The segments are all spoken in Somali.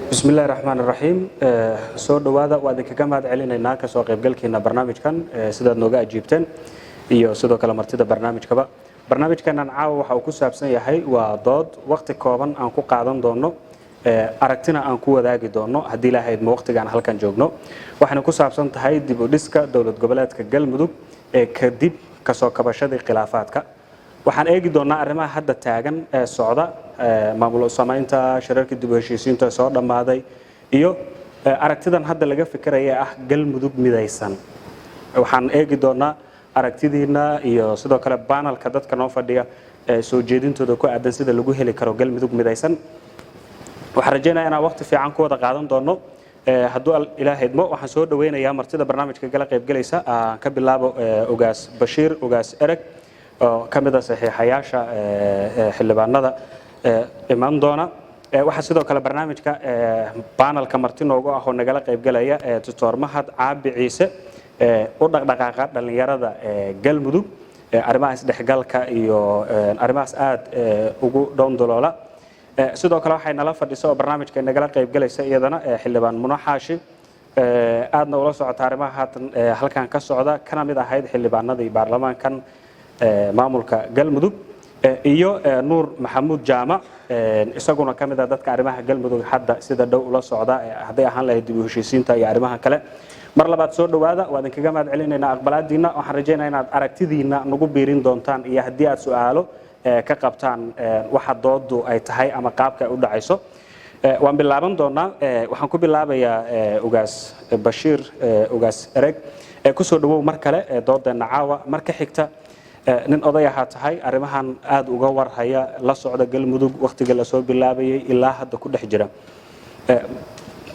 Bismillahi raxmaan raxiim. Soo dhowaada. Waa idinkaga mahad celinaynaa kasoo qaybgalkiina barnaamijkan, sidaad nooga ajiibteen iyo sidoo kale martida barnaamijkaba. Barnaamijkeenan caawa waxa uu ku saabsan yahay waa dood waqti kooban aan ku qaadan doono, aragtina aan ku wadaagi doono haddii Ilaahay idmo waqtigaan halkan joogno. Waxayna ku saabsan tahay dib u dhiska dowlad goboleedka Galmudug ee kadib kasoo kabashadii khilaafaadka. Waxaan eegi doonaa arrimaha hadda taagan ee socda, maamul samaynta, shirarkii dib u heshiisiinta soo dhammaaday iyo aragtidan hadda laga fikiraya ah Galmudug midaysan. Waxaan eegi doonaa aragtidiina iyo sidoo kale panelka dadka noo fadhiya ee soo jeedintooda ku aadan sida lagu heli karo Galmudug midaysan. Waxaan rajaynayaa inaan waqti fiican ku wada qaadan doono hadduu Ilaahay idmo. Waxaan soo dhaweynayaa martida barnaamijka gala qaybgalaysa. Aan ka bilaabo Ugaas Bashiir Ugaas Ereg oo ka mid ah saxiixayaasha xildhibaanada iman doona. Waxaa sidoo kale barnaamijka panelka marti noogu ah oo nagala qaybgalaya Doctor Mahad Caabi Ciise, u dhaqdhaqaaqa dhallinyarada Galmudug, arrimaha isdhexgalka iyo arrimahaas aad ugu dhowndoloola. Sidoo kale waxay nala fadhisa oo barnaamijka nagala qaybgalaysa iyadana xildhibaan Muno Xaashi, aadna ula socota arrimaha haatan halkan ka socda, kana mid ahayd xildhibaanadii baarlamaankan maamulka Galmudug, iyo Nuur Maxamuud Jaamac, isaguna ka mid ah dadka arrimaha Galmudug hadda sida dhow ula socda, hadday ahaan lahayd dib u heshiisiinta iyo arrimaha kale. Mar labaad soo dhowaada. Waa idinkaga mahad celinaynaa aqbalaadiina. Waxaan rajaynayaa inaad aragtidiina nagu biirin doontaan iyo haddii aad su-aalo ka qabtaan waxa doodu ay tahay ama qaabka ay u dhacayso. Waan bilaaban doonaa. Waxaan ku bilaabayaa Ugaas Bashiir Ugaas Ereg. Kusoo dhawow mar kale doodeenna caawa. Marka xigta, nin oday ahaa tahay, arrimahan aada uga warhaya, la socda Galmudug wakhtiga lasoo bilaabayay ilaa hadda ku dhex jira.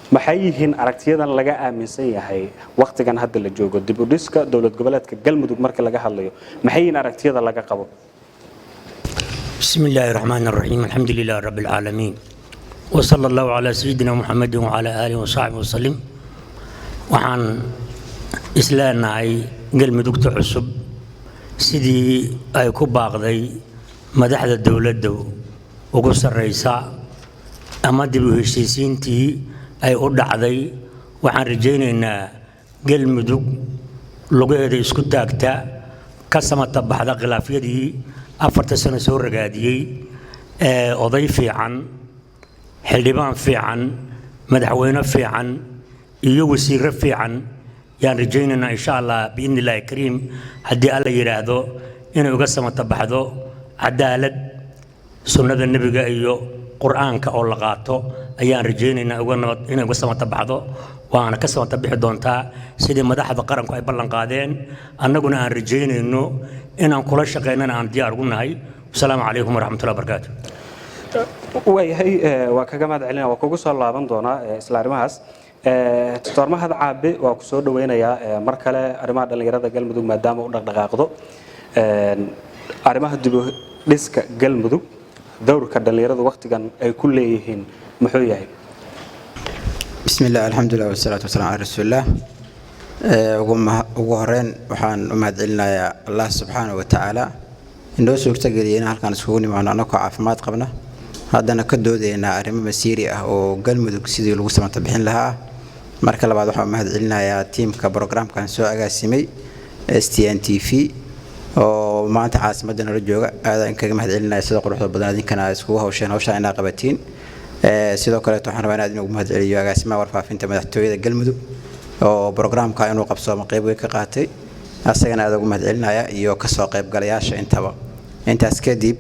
Maxay yihiin aragtiyadan laga aaminsan yahay wakhtigan hadda la joogo dib u dhiska dowlad goboleedka Galmudug marka laga hadlayo? Maxay yihiin aragtiyada laga qabo? بسم الله الرحمن الرحيم، الحمد لله رب العالمين، وصلى الله على سيدنا محمد وعلى آله وصحبه وسلم. Waxaan isleenahay Galmudugta cusub, sidii ay ku baaqday madaxda dowladda ugu sarreysa ama dib u heshiisiintii ay u dhacday, waxaan rajaynaynaa Galmudug lugaheeda isku taagta, ka samata baxda khilaafyadii 4ta sano soo ragaadiyey, ee oday fiican, xildhibaan fiican, madaxweyne fiican iyo wasiirro fiican yaan rajaynaynaa, insha Allah, biidni Illaahi kariim, haddii Alla yidhaahdo, inay uga samata baxdo cadaalad, sunnada Nebiga iyo Qur-aanka oo la qaato ayaan rajaynaynaa uga nabad inay uga samata baxdo. Waana ka samata bixi doontaa sidii madaxda qaranku ay ballan qaadeen, annaguna aan rajaynayno inaan kula shaqaynana aan diyaar ugu nahay. Wasalaamu calaykum waraxmatullahi wabarakaatu. Waayahay, waa kaga mahad celina. Waa kugu soo laaban doonaa isla arrimahaas. Doctor Mahad Caabi, waa ku soo dhaweynayaa mar kale. Arrimaha dhallinyarada Galmudug maadaama u dhaqdhaqaaqdo, arrimaha dib u dhiska Galmudug dowrka dhallinyaradu wakhtigan ay ku leeyihiin muxuu yahay? بسم الله، الحمد لله، والصلاة والسلام على رسول الله. Ugu horeyn waxaan u mahadcelinayaa Allah subxaana wa tacaala inoo suurtageliyay in halkaan iskugu nimaano annagoo caafimaad qabna, haddana ka doodaynaa arrimo masiiri ah oo Galmudug sidii lagu samata bixin lahaa. Marka labaad, waxaan u mahadcelinayaa tiimka programkan soo agaasimay, STN TV, oo maanta caasimadda nala jooga. Aadaan kaga mahadcelinaya sida quruxda badan idinkana iskugu hawsheen hawshaan inaa qabatiin. Sidoo kaleeto waxaan rabaa inaad inugu mahadceliyo agaasimaha warfaafinta madaxtooyada Galmudug oo programka inuu qabsoomo qeyb weyn ka qaatay. Asagana aad ugu mahadcelinaya iyo kasoo qaybgalayaasha intaba. Intaas kadib,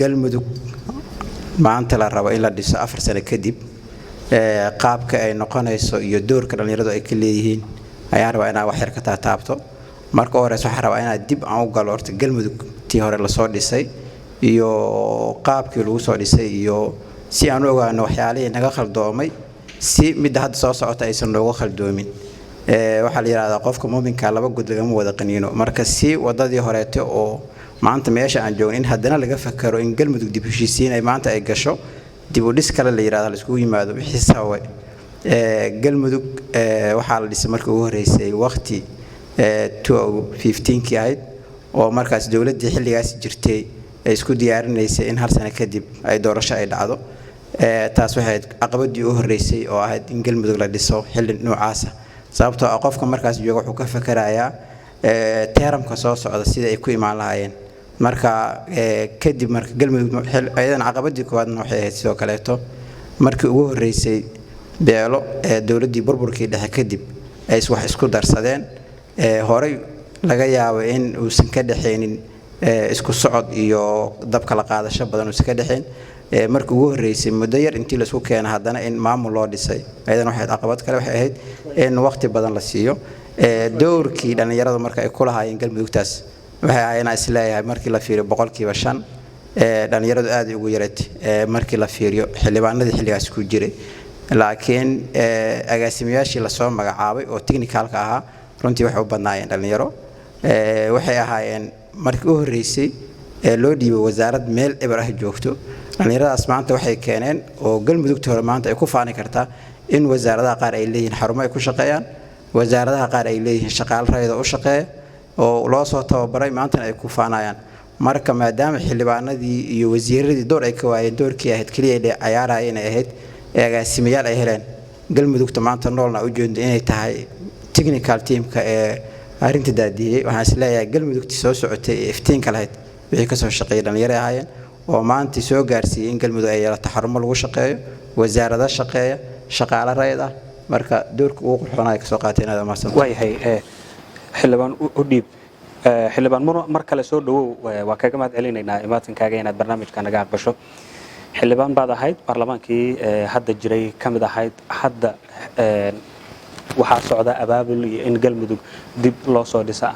Galmudug maanta la rabo in la dhiso 4 sano kadib, qaabka ay noqonayso iyo doorka dhallinyaradu ay ka leeyihiin ayaan rabaa inaan wax yar ka taataabto. Marka u horeysa, waxaan rabaa inaad dib aan u galo horta Galmudug tii hore lasoo dhisay iyo qaabkii lagu soo dhisay, iyo si aan u ogaano waxyaalihii naga khaldoomay, si midda hadda soo socota aysan nooga khaldoomin. Waxaa la yidhahdaa qofka muuminka laba god lagama wada qaniino. Marka si wadadii horeete oo maanta meesha aan joogno in haddana laga fakaro in Galmudug dib heshiisiin ay maanta ay gasho, dib u dhis kale la yidhahda, la iskugu yimaado wixii sababay. Galmudug waxaa la dhisay markii ugu horreysay waqti 2015kii ahayd, oo markaas dowladdii xilligaas jirtay ay isku diyaarinaysay in hal sano kadib ay doorasho ay dhacdo. Taas waxay ahayd caqabadii u horreysay oo ahayd in Galmudug la dhiso xilli noocaasa, sababtoo ah qofka markaas jooga wuxuu ka fakerayaa term-ka soo socda sida ay ku imaan lahaayeen. Marka kadib marka Galmudug ayadana caqabadii koowaadna waxay ahayd sidoo kaleeto markii ugu horreysay beelo ee dowladdii burburkii dhexe kadib ay wax isku darsadeen, horey laga yaabo in uusan ka dhexaynin isku socod iyo dabka la qaadasho badan uusan ka dhexayn. Markii ugu horreysay muddo yar intii laisku keena haddana in maamul loo dhisay, ayadana waxay caqabad kale waxay ahayd in waqti badan la siiyo. Dowrkii dhallinyaradu marka ay ku lahaayeen Galmudugtaas waxay ahayd inaan isleeyahay markii la fiiriyo 5% dhallinyaradu aad ugu yarat markii la fiiriyo xildhibaanadii xilligaas ku jiray, laakiin agaasimayaashii lasoo magacaabay oo technical-ka ahaa runtii waxay u badnaayeen dhallinyaro. Waxay ahaayeen markii u horreysay ee loo dhiibay wasaarad meel eber ah joogto. Dhallinyaradaas maanta waxay keeneen oo Galmudugta hore maanta ay ku faani kartaa in wasaaradaha qaar ay leeyihiin xarumo ay ku shaqeeyaan, wasaaradaha qaar ay leeyihiin shaqaale rayida u shaqeeya oo loo soo tababaray, maantana ay ku faanayaan. Marka maadaama xildhibaanadii iyo wasiiradii door ay ka waayeen, doorkii ahayd keliya ay cayaaraya inay ahayd ee agaasimayaal ay heleen, Galmudugta maanta noolna ujeedo inay tahay technical team-ka ee arrinta daadiyey. Waxaan isleeyahay Galmudugtii soo socotay ee iftiinka lahayd wixii kasoo shaqeeyay dhallinyaro ahaayeen oo maanta soo gaarsiiyey in Galmudug ay yeelato xarumo lagu shaqeeyo, wasaarado shaqeeya, shaqaale rayid ah. Marka doorka ugu qurxoon ay kasoo qaateen. Aad mahadsan. Waayahay, xildhibaan u dhiib. Xildhibaan mar kale soo dhawow. Waa kaga mahad celinaynaa imaatinkaaga inaad barnaamijka naga aqbasho. Xildhibaan baad ahayd baarlamaankii hadda jiray ka mid ahayd. Hadda waxaa socda abaabul iyo in Galmudug dib loo soo dhisa.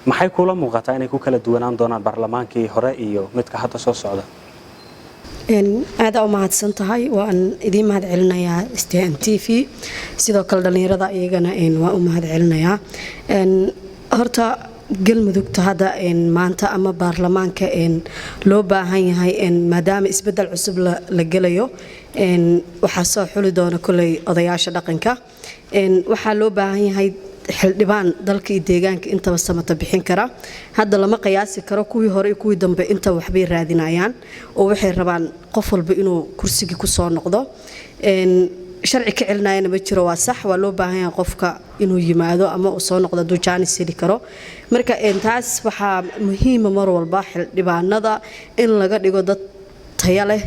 Maxay kula muuqataa inay ku kala duwanaan doonaan baarlamaankii hore iyo midka hadda soo socda? Aada u mahadsan tahay, waan idiin mahad celinayaa STN TV, sidoo kale dhallinyarada iyagana waan u mahad celinayaa. Horta Galmudugta hadda maanta ama baarlamaanka loo baahan yahay, maadaama isbedel cusub la gelayo, waxaa soo xuli doona koley odayaasha dhaqanka. Waxaa loo baahan yahay xildhibaan dalka iyo deegaanka intaba samata bixin kara. Hadda lama qiyaasi karo kuwii hore iyo kuwii dambe, inta waxbay raadinayaan oo waxay rabaan qof walba inuu kursigii kusoo noqdo. Sharci ka celinayana ma jiro. Waa sax, waa loo baahan yahay qofka inuu yimaado ama uu soo noqdo hadduu jaanis heli karo. Marka taas waxaa muhiima mar walba xildhibaanada in laga dhigo dad taya leh,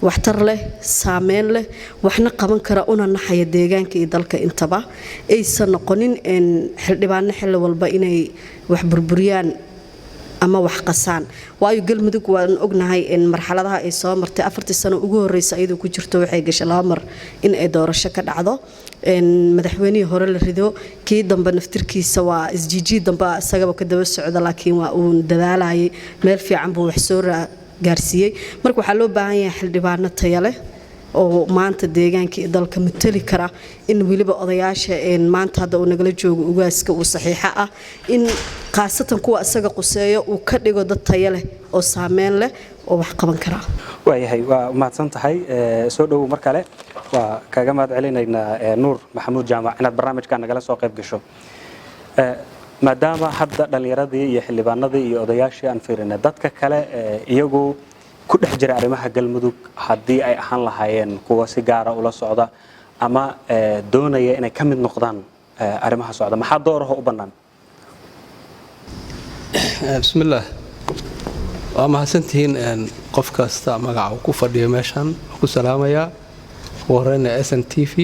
waxtar leh, saameyn leh, waxna qaban kara, una naxaya deegaanka iyo dalka intaba. Aysan noqonin xildhibaano xilli walba inay wax burburiyaan ama wax qasaan, waayo Galmudug waan ognahay in marxaladaha ay soo martay. 4-tii sano ugu horeysa iyadoo ku jirto waxay gashay laba mar in ay doorasho ka dhacdo, madaxweynihii hore la rido, kii dambe naftirkiisa waa isjiijii dambe isagaba ka daba socda, laakiin waa uu dadaalayay, meel fiican buu wax soo gaarsiiyey. Marka waxaa loo baahan yahay xildhibaano taya leh oo maanta deegaanka iyo dalka matali kara, in weliba odayaasha maanta hadda uu nagala joogo ugaaska uu saxiixo ah, in khaasatan kuwa isaga quseeyo uu ka dhigo dad tayo leh oo saameyn leh oo wax qaban kara. Waayahay, waa mahadsan tahay. Soo dhowow mar kale. Waa kaga mahad celinaynaa, Nuur Maxamuud Jaamac, inaad barnaamijkan nagala soo qayb gasho. Maadaama hadda dhallinyaradii iyo xildhibaanadii iyo odayaashii aan fiirinay, dadka kale iyagu ku dhex jira arrimaha Galmudug, haddii ay ahaan lahaayeen kuwa si gaara ula socda ama doonaya inay ka mid noqdaan arrimaha socda, maxaa dooraho u bannaan? Bismillaah, waa mahadsantihiin. Qof kasta magaca uu ku fadhiyo meeshan waan ku salaamayaa. Ugu horeyna SNTV.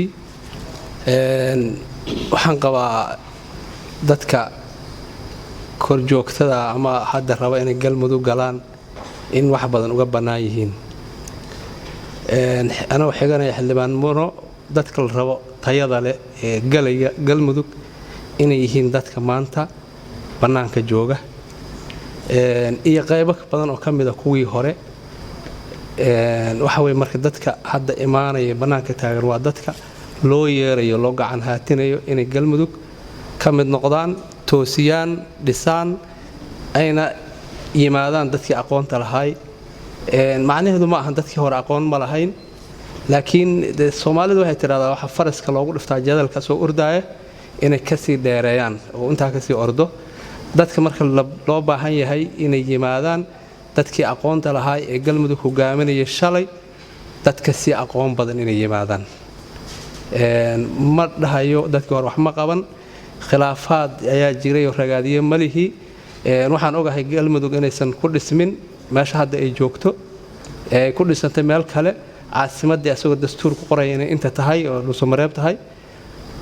Waxaan qabaa dadka korjoogtada ama hadda raba inay Galmudug galaan in wax badan uga bannaan yihiin. Anagoo xiganaya xildhibaan Muno, dadka la rabo tayada leh ee galaya Galmudug inay yihiin dadka maanta bannaanka jooga iyo qaybo badan oo ka mida kuwii hore. Waxa weye, marka dadka hadda imaanaya bannaanka taagan waa dadka loo yeerayo, loo gacan haatinayo inay Galmudug ka mid noqdaan, toosiyaan, dhisaan, ayna yimaadaan dadkii aqoonta lahay. Macnaheedu ma ahan dadkii hore aqoon ma lahayn, laakiin de Soomaalidu waxay tidhahdaa waxaa faraska loogu dhiftaa jadalka soo ordaaya inay kasii dheereeyaan oo intaa kasii ordo. Dadka marka loo baahan yahay inay yimaadaan dadkii aqoonta lahaa ee Galmudug hogaaminaya shalay. Dadka si aqoon badan inay yimaadaan. Ma dhahayo dadkii hore wax ma qaban, khilaafaad ayaa jiray oo ragaadiye malihi. Waxaan ogahay Galmudug inaysan ku dhismin meesha hadda ay joogto, ay ku dhisantay meel kale, caasimadii asagoo dastuur ku qoraya inay inta tahay oo Dhuusamareeb tahay.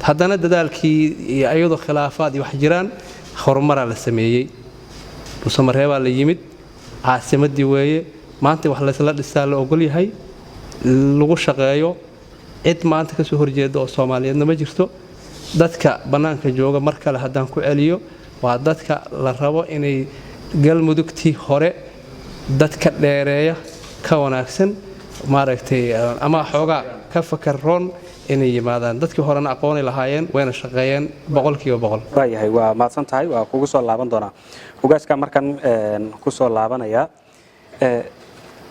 Haddana dadaalkii iyo iyadoo khilaafaad iyo wax jiraan, horumaraa la sameeyey. Dhuusamareebaa la yimid, caasimadii weeye. Maanta wax laysla dhisaa la ogol yahay, lagu shaqeeyo. Cid maanta kasoo horjeeda oo Soomaaliyeedna ma jirto. Dadka bannaanka jooga, mar kale haddaan ku celiyo, waa dadka la rabo inay Galmudugtii hore dadka dheereeya, ka wanaagsan maaragtay, ama xoogaa ka fakar roon inay yimaadaan. Dadkii horena aqoonay lahaayeen, wayna shaqeeyeen 100%. Waayahay, waa mahadsan tahay, waa kugu soo laaban doonaa. Ugaaska markan ku soo laabanaya.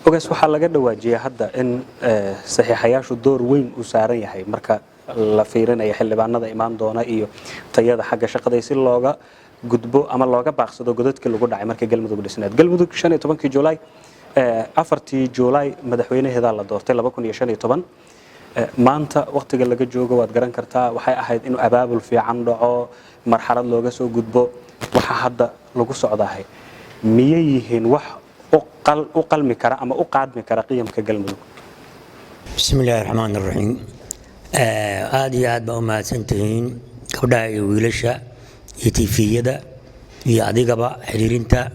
Ugaas, waxaa laga dhawaajiyey hadda in saxiixayaashu door weyn uu saaran yahay marka la fiirinayo xildhibaanada imaan doona iyo tayada xagga shaqada, si looga gudbo ama looga baaqsado godadkii lagu dhacay markii Galmudug dhisneed. Galmudug 15-kii Juulaay, 4-tii Juulaay madaxweynaheedaa la doortay 2015. Maanta waqtiga laga joogo waad garan kartaa. Waxay ahayd inuu abaabul fiican dhaco, marxalad looga soo gudbo waxa hadda lagu socdahay. Miyay yihiin wax u qalmi kara ama u qaadmi kara qiyamka Galmudug? Bismi illaahi raxmaan raxiim. Aada iyo aad baa u mahadsantihiin gabdhaha iyo wiilasha iyo TV-yada iyo adigaba xiriirinta.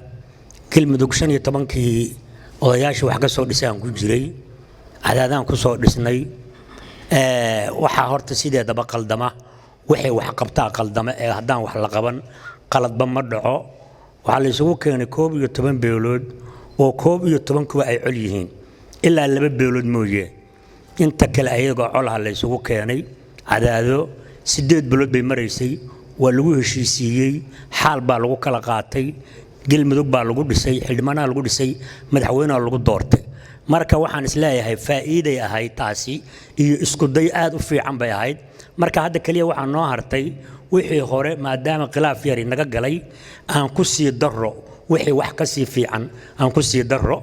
Galmudug 15-kii odayaashii wax ka soo dhisaan ku jiray, Cadaadaan ku soo dhisnay. Waxaa horta sideedaba qaldama waxay wax qabtaa qaldama ee haddaan wax la qaban qaladba ma dhaco. Waxaa la isugu keenay 11 beelood oo 11-kuba ay col yihiin, ilaa laba beelood mooye. Inta kale ayagoo colaha la isugu keenay Cadaado. 8 bilood bay maraysay, waa lagu heshiisiiyey, xaal baa lagu kala qaatay, Galmudug baa lagu dhisay, xildhibaanaha lagu dhisay, madaxweynaha lagu doortay. Marka waxaan isleeyahay faa'iiday ahayd taasi iyo iskuday aad u fiican bay ahayd. Marka hadda keliya waxaa noo hartay wixii hore, maadaama khilaaf yari naga galay, aan ku sii darro wixii wax ka sii fiican aan ku sii darro.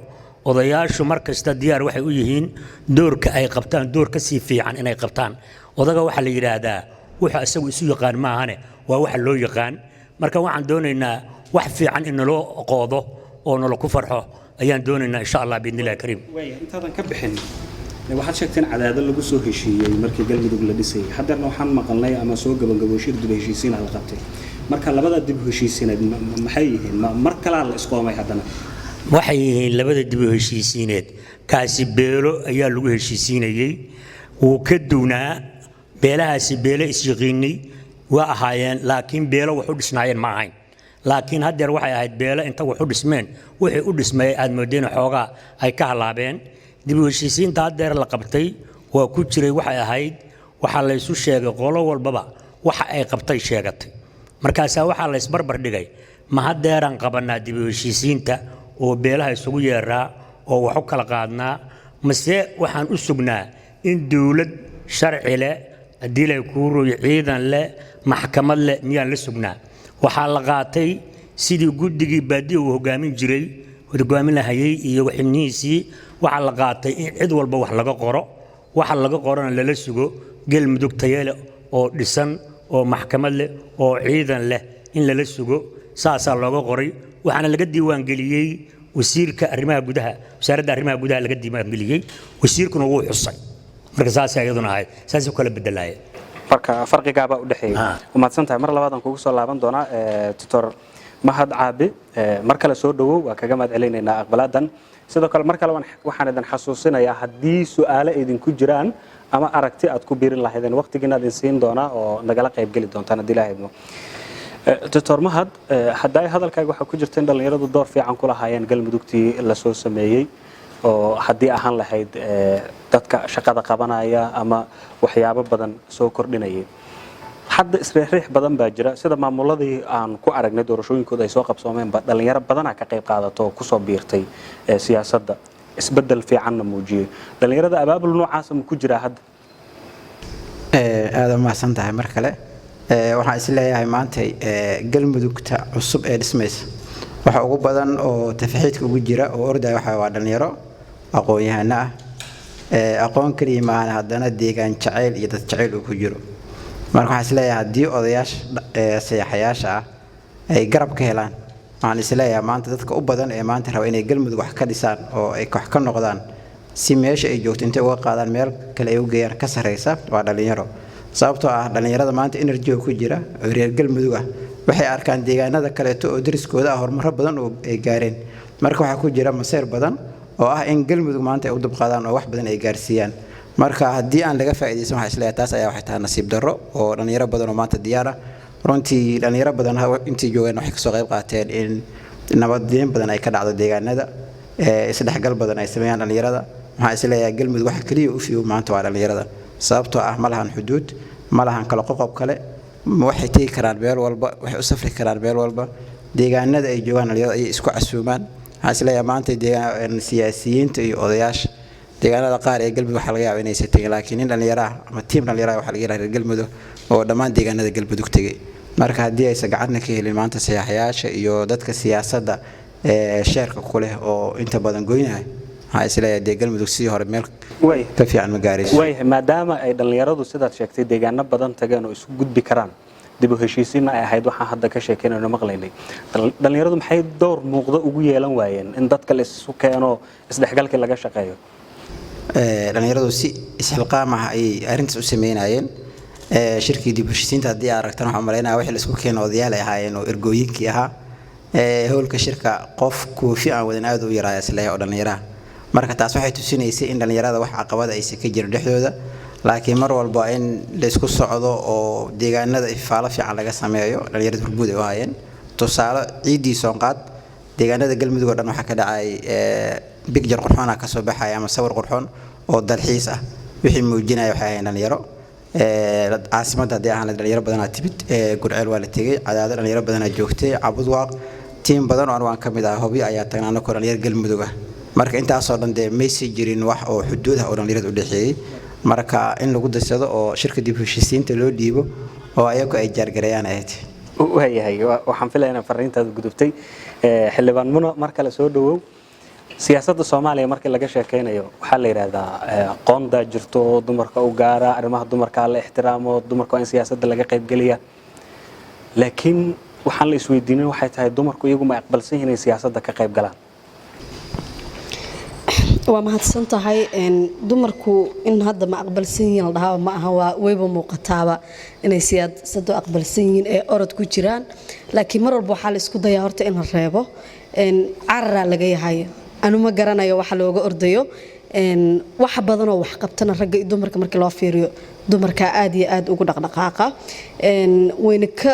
Odayaashu mar kasta diyaar waxay u yihiin doorka ay qabtaan door ka sii fiican inay qabtaan. Odaga waxaa la yidhaahdaa wuxuu isagu isu yaqaan maahane, waa waxa loo yaqaan. Marka waxaan doonaynaa wax fiican in naloo qoodo oo nala ku farxo ayaan doonaynaa, insha Allah, biidni illahi kariim. Intaadan ka bixin, waxaad sheegteen Cadaado lagu soo heshiiyey markii Galmudug la dhisayay. Haddeerna waxaan maqalnay ama soo gabagabo shir dib heshiisiina la qabtay. Marka labada dib heshiisiineed maxay yihiin? Mar kalaa la isqoomay haddana? Waxay yihiin labada dib u heshiisiineed, kaasi beelo ayaa lagu heshiisiinayey, wuu ka duwnaa. Beelahaasi beelo isyaqiinay waa ahaayeen, laakiin beelo wax u dhisnaayeen ma ahayn. Laakiin haddeer waxay ahayd beelo inta wax u dhismeen, wixii u dhismay aad moodeen xoogaa ay ka halaabeen. Dib u heshiisiinta haddeer la qabtay waa ku jiray. Waxay ahayd waxaa laysu sheegay, qolo walbaba waxa ay qabtay sheegatay. Markaasaa waxaa la isbarbar dhigay: ma haddeeraan qabannaa dib u heshiisiinta oo beelaha isugu yeeraa oo wax u kala qaadnaa, mase waxaan u sugnaa in dowlad sharci leh, haddii lay kuu royo, ciidan leh, maxkamad leh, miyaan la sugnaa? Waxaa la qaatay sidii guddigii baadiya uu hogaamin jiray, hogaamin lahayay iyo xibnihiisii. Waxaa la qaatay in cid walba wax laga qoro, waxa laga qorona lala sugo Galmudug tayele oo dhisan oo maxkamad leh oo ciidan leh in lala sugo. Saasaa looga qoray, waxaana laga diiwaangeliyey wasiirka arrimaha gudaha, wasaaradda arrimaha gudaha laga diiwaangeliyey, wasiirkuna wuu xusay. Marka saasay iyaduna ahayd, saasay u kala bedelaayeen. Marka farqigaabaa u dhexeeyay. Umahadsan tahay. Mar labaad aan kugu soo laaban doonaa. Doctor Mahad Caabi, mar kale soo dhawow, waa kaga mahad celinaynaa aqbalaadan. Sidoo kale mar kale waxaan idin xasuusinayaa, haddii su'aalo idinku jiraan ama aragti aad ku biirin lahaydeen, waqtigiina idin siin doonaa oo nagala qayb geli doontaan haddii Ilaahay idmo. Doctor Mahad, hadda hadalkaaga waxaa ku jirta in dhallinyaradu door fiican ku lahaayeen Galmudugtii lasoo sameeyey, oo haddii ahaan lahayd dadka shaqada qabanaya ama waxyaabo badan soo kordhinayay. Hadda isriixriix badan baa jira, sida maamuladii aan ku aragnay doorashooyinkooda ay soo qabsoomeenba dhalinyaro badanaa ka qayb qaadato oo kusoo biirtay siyaasadda, isbeddel fiicanna muujiyey. Dhalinyarada abaabul noocaasa ma ku jiraa hadda? Aada u mahadsan tahay mar kale. Waxaan is leeyahay maantay Galmudugta cusub ee dhismaysa waxa ugu badan oo tafaxiidka ugu jira oo ordaya waxa waa dhalinyaro aqoon-yahano ah. Aqoon keliya maahan, haddana deegaan jacayl iyo dad jacayl uu ku jiro. Marka waxaan isleeyahay haddii odayaasha sayaxayaasha ah ay garab ka helaan, waxaan isleeyahay maanta dadka u badan ee maanta raba inay Galmudug wax ka dhisaan oo ay wax ka noqdaan, si meesha ay joogto intay uga qaadaan meel kale ay u geeyaan ka sarreysa, waa dhalinyaro. Sababtoo ah dhalinyarada maanta energy ku jira oo reer Galmudug ah waxay arkaan deegaanada kaleeto oo dariskooda ah horumaro badan oo ay gaareen. Marka waxaa ku jira masayr badan oo ah in Galmudug maanta ay u dubqaadaan oo wax badan ay gaarsiiyaan. Marka haddii aan laga faa'iidaysan, waxaa isleeyahay taas ayaa waxay tahay nasiib darro oo dhalinyaro badan oo maanta diyaar ah. Runtii dhalinyaro badan intii joogeen waxay kasoo qayb qaateen in nabadeen badan ay ka dhacdo deegaanada, isdhexgal badan ay sameeyaan dhalinyarada. Waxaan isleeyahay Galmudug waxa keliya u fiiw maanta waa dhalinyarada, sababtoo ah ma lahan xuduud, ma lahan kala qoqob kale. Waxay tegi karaan meel walba, waxay u safri karaan meel walba. Deegaanada ay joogaan dhalinyarada ayay isku casuumaan. Waxaan isleeyahay maanta deegaan siyaasiyiinta iyo odayaasha deegaanada qaar ee Galmudug waxaa laga yaabaa inaysan tegin, laakiin nin dhalinyaro ah ama tiim dhalinyaro ah waxaa laga helaa reer Galmudug oo dhammaan deegaanada Galmudug tegay. Marka haddii aysan gacanna ka helin maanta sayaxayaasha iyo dadka siyaasadda ee sheerka ku leh oo inta badan goynaya, waxaan isleeyahay dee Galmudug sidii hore meel ka fiican ma gaarayso. Waayahay, maadaama ay dhallinyaradu sidaad sheegtay deegaano badan tageen oo isu gudbi karaan, dib u heshiisiinna ay ahayd waxaan hadda ka sheekeynayno maqlaynay, dhallinyaradu maxay door muuqda ugu yeelan waayeen in dadka la isu keeno, isdhexgalkii laga shaqeeyo? Dhalinyaradu si isxilqaam ah ayay arrintaas u sameynayeen. Shirkii dib u heshiisiinta haddii aad aragtan, waxaan umaleynaya wixii la isku keeno odayaal ay ahaayeen oo ergooyinkii ahaa. Howlka shirka qof koofi aan wadan aad u yaraaya isleeyahay oo dhalinyaraha. Marka taas waxay tusinaysay in dhalinyarada wax caqabada aysan ka jirin dhexdooda, laakiin mar walba in la isku socdo oo deegaanada ifaalo fiican laga sameeyo dhalinyarada hormuud ay u ahaayeen. Tusaale, ciiddii Soonqaad deegaanada Galmudug oo dhan waxaa ka dhacay picture qurxoon ah kasoo baxaya ama sawir qurxoon oo dalxiis ah. Wixii muujinaya waxay ahaayeen dhalinyaro. Caasimadda haddii ahaan dhalinyaro badanaa timid, Gurceel waa la tegey, Cadaado dhalinyaro badanaa joogtay, Cabudwaaq tiim badan oo anigu aan ka mid ah Hobyo ayaa tagnaa anakoo dhalinyaro Galmudug ah. Marka intaasoo dhan dee maysi jirin wax oo xuduud ah oo dhalinyarada u dhexeeyey. Marka in lagu darsado oo shirka dib u heshiisiinta loo dhiibo oo ayagu ay jaargareeyaan ahayd. Waayahay, waxaan filaya inaan fariintaada gudubtay. Xildhibaan Muno, mar kale soo dhawow. Siyaasadda Soomaaliya markii laga sheekeynayo waxaa la yidhaahdaa qoondaa jirto dumarka u gaara, arrimaha dumarka la ixtiraamo, dumarka waa in siyaasadda laga qaybgeliya. Laakiin waxaan la isweydiinin waxay tahay, dumarku iyagu ma aqbalsan yihiin inay siyaasadda ka qayb galaan? Waa mahadsan tahay. Dumarku in hadda ma aqbalsan yihiin la dhahaa ma aha, waa wayba muuqataaba inay siyaasadu aqbalsan yihiin ee orod ku jiraan. Laakiin mar walba waxaa la isku dayaa horta in la reebo, cararaa laga yahay. Anu ma garanayo waxa looga ordayo. Wax badanoo wax qabtana ragga iyo dumarka markii loo fiiriyo, dumarka aad iyo aad ugu dhaqdhaqaaqa, wayna ka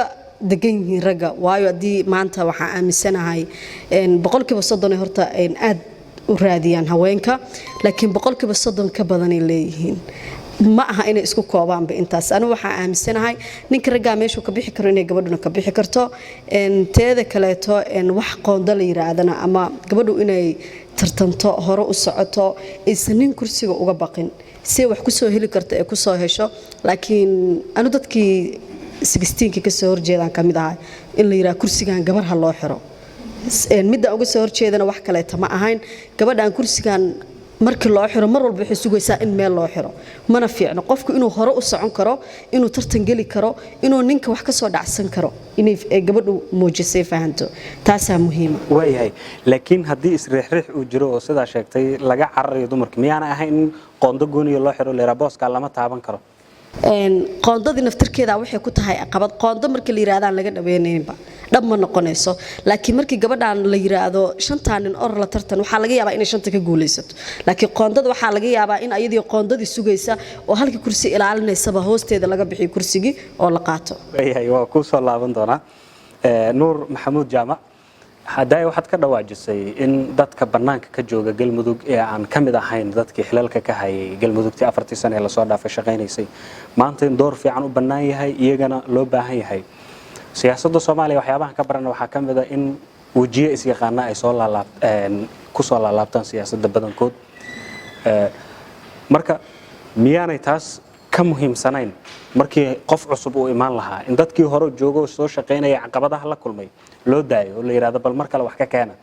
degan yihiin ragga. Waayo, haddii maanta waxaa aaminsanahay 30% ay horta aad u raadiyaan haweenka, laakiin 30% ka badanay leeyihiin. Ma aha inay isku koobaanba intaas. Anigu waxaa aaminsanahay ninka raggaa meeshuu ka bixi karo inay gabadhuna ka bixi karto. Teeda kaleeto, wax qoonda la yiraahdana ama gabadhu inay tartanto, hore u socoto, aysan nin kursiga uga baqin, si wax kusoo heli karto ee kusoo hesho. Laakiin anu dadkii 16kii kasoo horjeedaan ka mid ahay in la yidhaha kursigan gabar ha loo xiro. Midda uga soo horjeedana wax kaleeta ma ahayn, gabadhan kursigan markii loo xiro mar walba waxay sugaysaa in meel loo xiro. Mana fiicno. Qofku inuu hore u socon karo, inuu tartan geli karo, inuu ninka wax ka soo dhacsan karo, inay gabadhu muujisay fahanto, taasaa muhiima. Waayahay, laakiin haddii isriixriix uu jiro oo sidaa sheegtay laga cararayo dumarka, miyaana ahayn in qoondo gooniya loo xiro, leeraa booskaa lama taaban karo? Qoondadii naftirkeeda waxay ku tahay caqabad. Qoondo markii la yirahdaan laga dhaweynaynba dhab ma noqonayso. Laakiin markii gabadhan la yiraahdo shantaa nin or la tartan, waxaa laga yaabaa inay shanta ka guulaysato. Laakiin qoondada waxaa laga yaabaa in ayadii qoondadii sugaysa oo halkii kursi ilaalinaysaba hoosteeda laga bixiyo kursigii oo la qaato. Waayahay, waa kuu soo laaban doonaa. Nuur Maxamuud Jaamac, haddaay waxaad ka dhawaajisay in dadka bannaanka ka jooga Galmudug ee aan ka mid ahayn dadkii xilalka ka hayay Galmudugtii 4-tii sane ee lasoo dhaafay shaqaynaysay, maanta in door fiican u bannaan yahay, iyagana loo baahan yahay. Siyaasadda Soomaaliya waxyaabahan ka barana waxaa ka mid a in wejiye isyaqaana ay soo laalaab ku soo laalaabtaan siyaasadda badankood. Marka miyaanay taas ka muhiimsanayn markii qof cusub uu imaan lahaa in dadkii hore joogo soo shaqaynaya caqabadaha la kulmay loo daayo oo la yidhahdo bal mar kale wax ka keena?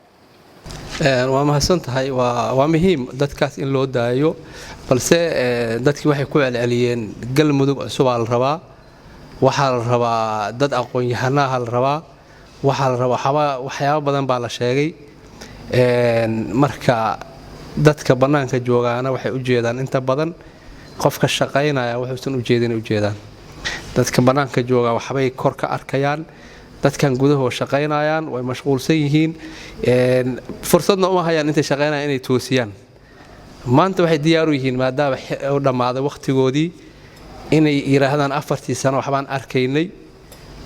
Waa mahadsan tahay. Waa muhiim dadkaas in loo daayo, balse dadkii waxay ku celceliyeen Galmudug cusubaa la rabaa, waxaa la rabaa dad aqoon-yahanaha la rabaa, waxaa la rabaa waxyaabo badan baa la sheegay. Marka dadka bannaanka joogaana waxay u jeedaan inta badan qofka shaqaynaya wuxuusan ujeedin ujeedaan. Dadka bannaanka jooga waxbay kor ka arkayaan, dadkan gudahoo shaqaynayaan way mashquulsan yihiin, fursadna uma hayaan intay shaqaynayaan inay toosiyaan. Maanta waxay diyaar u yihiin, maadaama u dhammaaday wakhtigoodii, inay yidhaahdaan 4tii sano waxbaan arkaynay,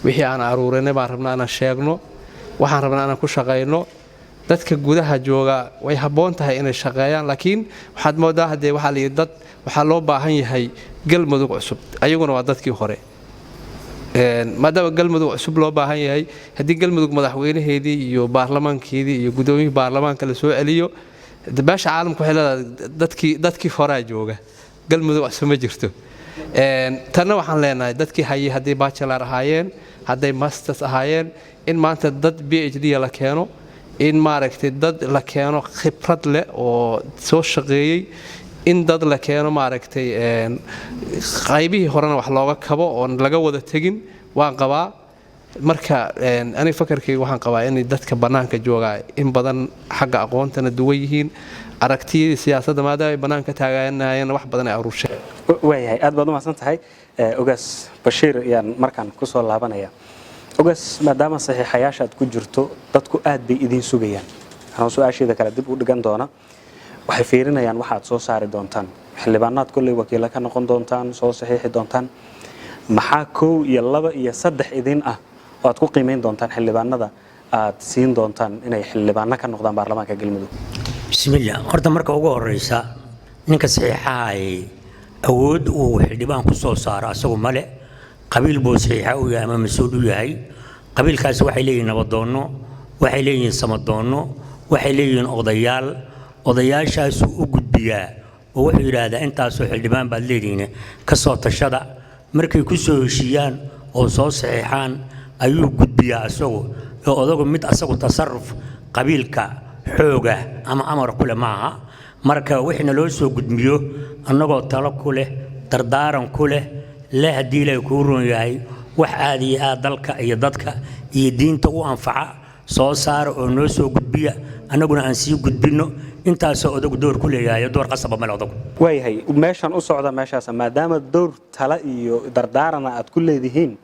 wixii aan aruurinay baan rabnaa inaan sheegno, waxaan rabnaa inaan ku shaqayno. Dadka gudaha jooga way habboon tahay inay shaqeeyaan, laakiin waxaad moodaa haddee waxaa la yidhi dad waxaa loo baahan yahay Galmudug cusub, ayaguna waa dadkii hore. Maadaama Galmudug cusub loo baahan yahay, haddii Galmudug madaxweynaheedii iyo baarlamaankeedii iyo gudoomiyihii baarlamaanka la soo celiyo, beesha caalamka waxay leedahay dadkii horaa jooga, Galmudug cusub ma jirto. Tanna waxaan leenahay dadkii hayay, hadday bachelor ahaayeen, hadday masters ahaayeen, in maanta dad PhD la keeno, in maaragtay dad la keeno khibrad leh oo soo shaqeeyey, in dad la keeno maaragtay qaybihii horena wax looga kabo oon laga wada tegin waan qabaa. Marka aniga fakarkayga waxaan qabaa inay dadka bannaanka joogaa in badan xagga aqoontana duwan yihiin, aragtiyadii siyaasadda maadaama ay bannaanka taaganayeen wax badan ay aruursheen. Waayahay, aad baad u mahadsan tahay. Ogaas Bashiir ayaan markaan kusoo laabanaya. Ogaas, maadaama saxiixayaasha aad ku jirto, dadku aad bay idiin sugayaan. Anoo su-aasheeda kale dib u dhigan doona, waxay fiirinayaan waxa aad soo saari doontaan. Xildhibaanaad kolley wakiilo ka noqon doontaan, soo saxiixi doontaan. Maxaa 1 iyo 2 iyo 3 idin ah oo aad ku qiimeyn doontaan xildhibaanada aad siin doontaan inay xildhibaano ka noqdaan baarlamaanka Galmudug? Bismillah. Horta marka ugu horeysa, ninka saxiixahay awood uu xildhibaan ku soo saaro asagu male. Qabiil buu saxiixa u yahay ama mas-uul u yahay. Qabiilkaasi waxay leeyihiin nabadoonno, waxay leeyihiin samadoonno, waxay leeyihiin odayaal. Odayaashaasuu u gudbiyaa oo wuxuu yidhaahdaa intaasoo xildhibaan baad leedihiin, ka soo tashada. Markay ku soo heshiiyaan oo soo saxiixaan ayuu gudbiyaa asagu. Oo odagu mid asagu tasaruf qabiilka xooga ama amar ku leh maaha. Marka wixina loo soo gudbiyo, annagoo talo ku leh, dardaaran ku leh leh, haddii Ilaahay kuu roon yahay, wax aad iyo aad dalka iyo dadka iyo diinta u anfaca soo saara oo noo soo gudbiya, annaguna aan sii gudbinno. Intaasoo odagu door ku leeyahay, door qasaba male odagu. Waayahay, meeshan u socda meeshaas, maadaama door tala iyo dardaarana aad ku leedihiin,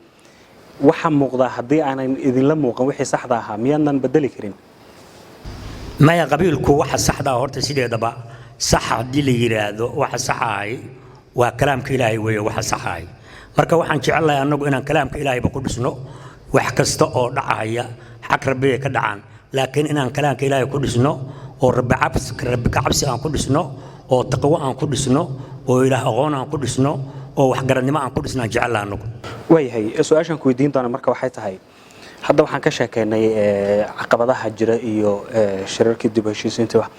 waxa muuqdaa haddii aanan idinla muuqan wixii saxda ahaa, miyaadnan bedeli karin? Maya, qabiilku waxa saxda ah horta sideedaba sax haddii la yidhaahdo, waxa saxa ahi waa kalaamka Ilaahay weeye waxa saxa ahi. Marka waxaan jecelnahay annagu inaan kalaamka Ilaahayba ku dhisno. Wax kasta oo dhacaya xag Rabbigay ka dhacaan, laakiin inaan kalaamka Ilaahay ku dhisno oo Rabbi ka cabsi aan ku dhisno oo taqwo aan ku dhisno oo Ilaah aqoon aan ku dhisno oo waxgaradnimo aan ku dhisno aan jecelnahay annagu. Waayahay, su-aashaan ku weydiin doona marka waxay tahay, hadda waxaan ka sheekeynay caqabadaha jira iyo shirarkii dib u heshiisiinta. Wax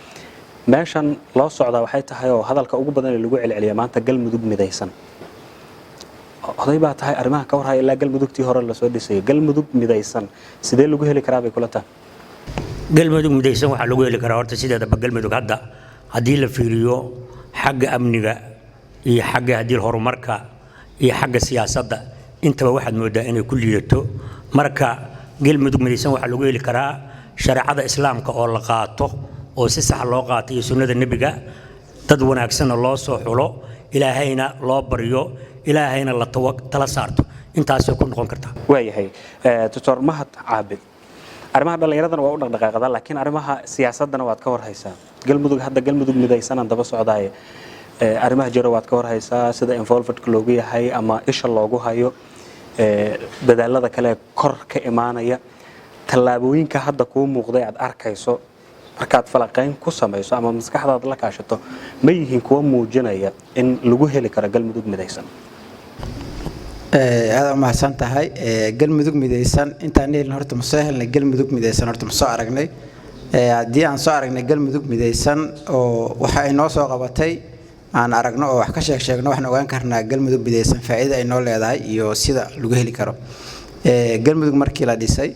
meeshan loo socdaa waxay tahay oo hadalka ugu badan ee lagu celceliya maanta Galmudug midaysan. Oday baa tahay, arrimaha ka warhaya ilaa Galmudugtii hore lasoo dhisayay. Galmudug midaysan sidee lagu heli karaa bay kula tahay? Galmudug midaysan waxaa lagu heli karaa, horta sideedaba Galmudug hadda haddii la fiiriyo xagga amniga iyo xagga haddii horumarka iyo xagga siyaasadda intaba, waxaad moodaa inay ku liidato. Marka Galmudug midaysan waxaa lagu heli karaa shareecada Islaamka oo la qaato oo si sax loo qaato iyo sunnada Nebiga, dad wanaagsanna loo soo xulo, Ilaahayna loo baryo, Ilaahayna la tala saarto. Intaasay ku noqon kartaa. Waayahay, Doctor Mahad Caabid, arrimaha dhallinyaradana waa u dhaqdhaqaaqdaa, laakiin arrimaha siyaasaddana waad ka warhaysaa. Galmudug hadda Galmudug midaysanaan daba socdaaye, arrimaha jira waad ka warhaysaa, sida involvedka loogu yahay ama isha loogu hayo, dadaalada kale kor ka imaanaya, tallaabooyinka hadda kuu muuqday aad arkayso markaad falaqayn ku samayso ama maskaxdaad la kaashato, ma yihiin kuwa muujinaya in lagu heli karo Galmudug midaysan? Aada u mahadsan tahay. Galmudug midaysan intaan helin horta ma soo helnay? Galmudug midaysan horta ma soo aragnay? Haddii aan soo aragnay Galmudug midaysan oo waxa ay noo soo qabatay aan aragno oo wax ka sheeg sheegno, waxaan ogaan karnaa Galmudug midaysan faa'iida ay noo leedahay iyo sida lagu heli karo. Galmudug markii la dhisay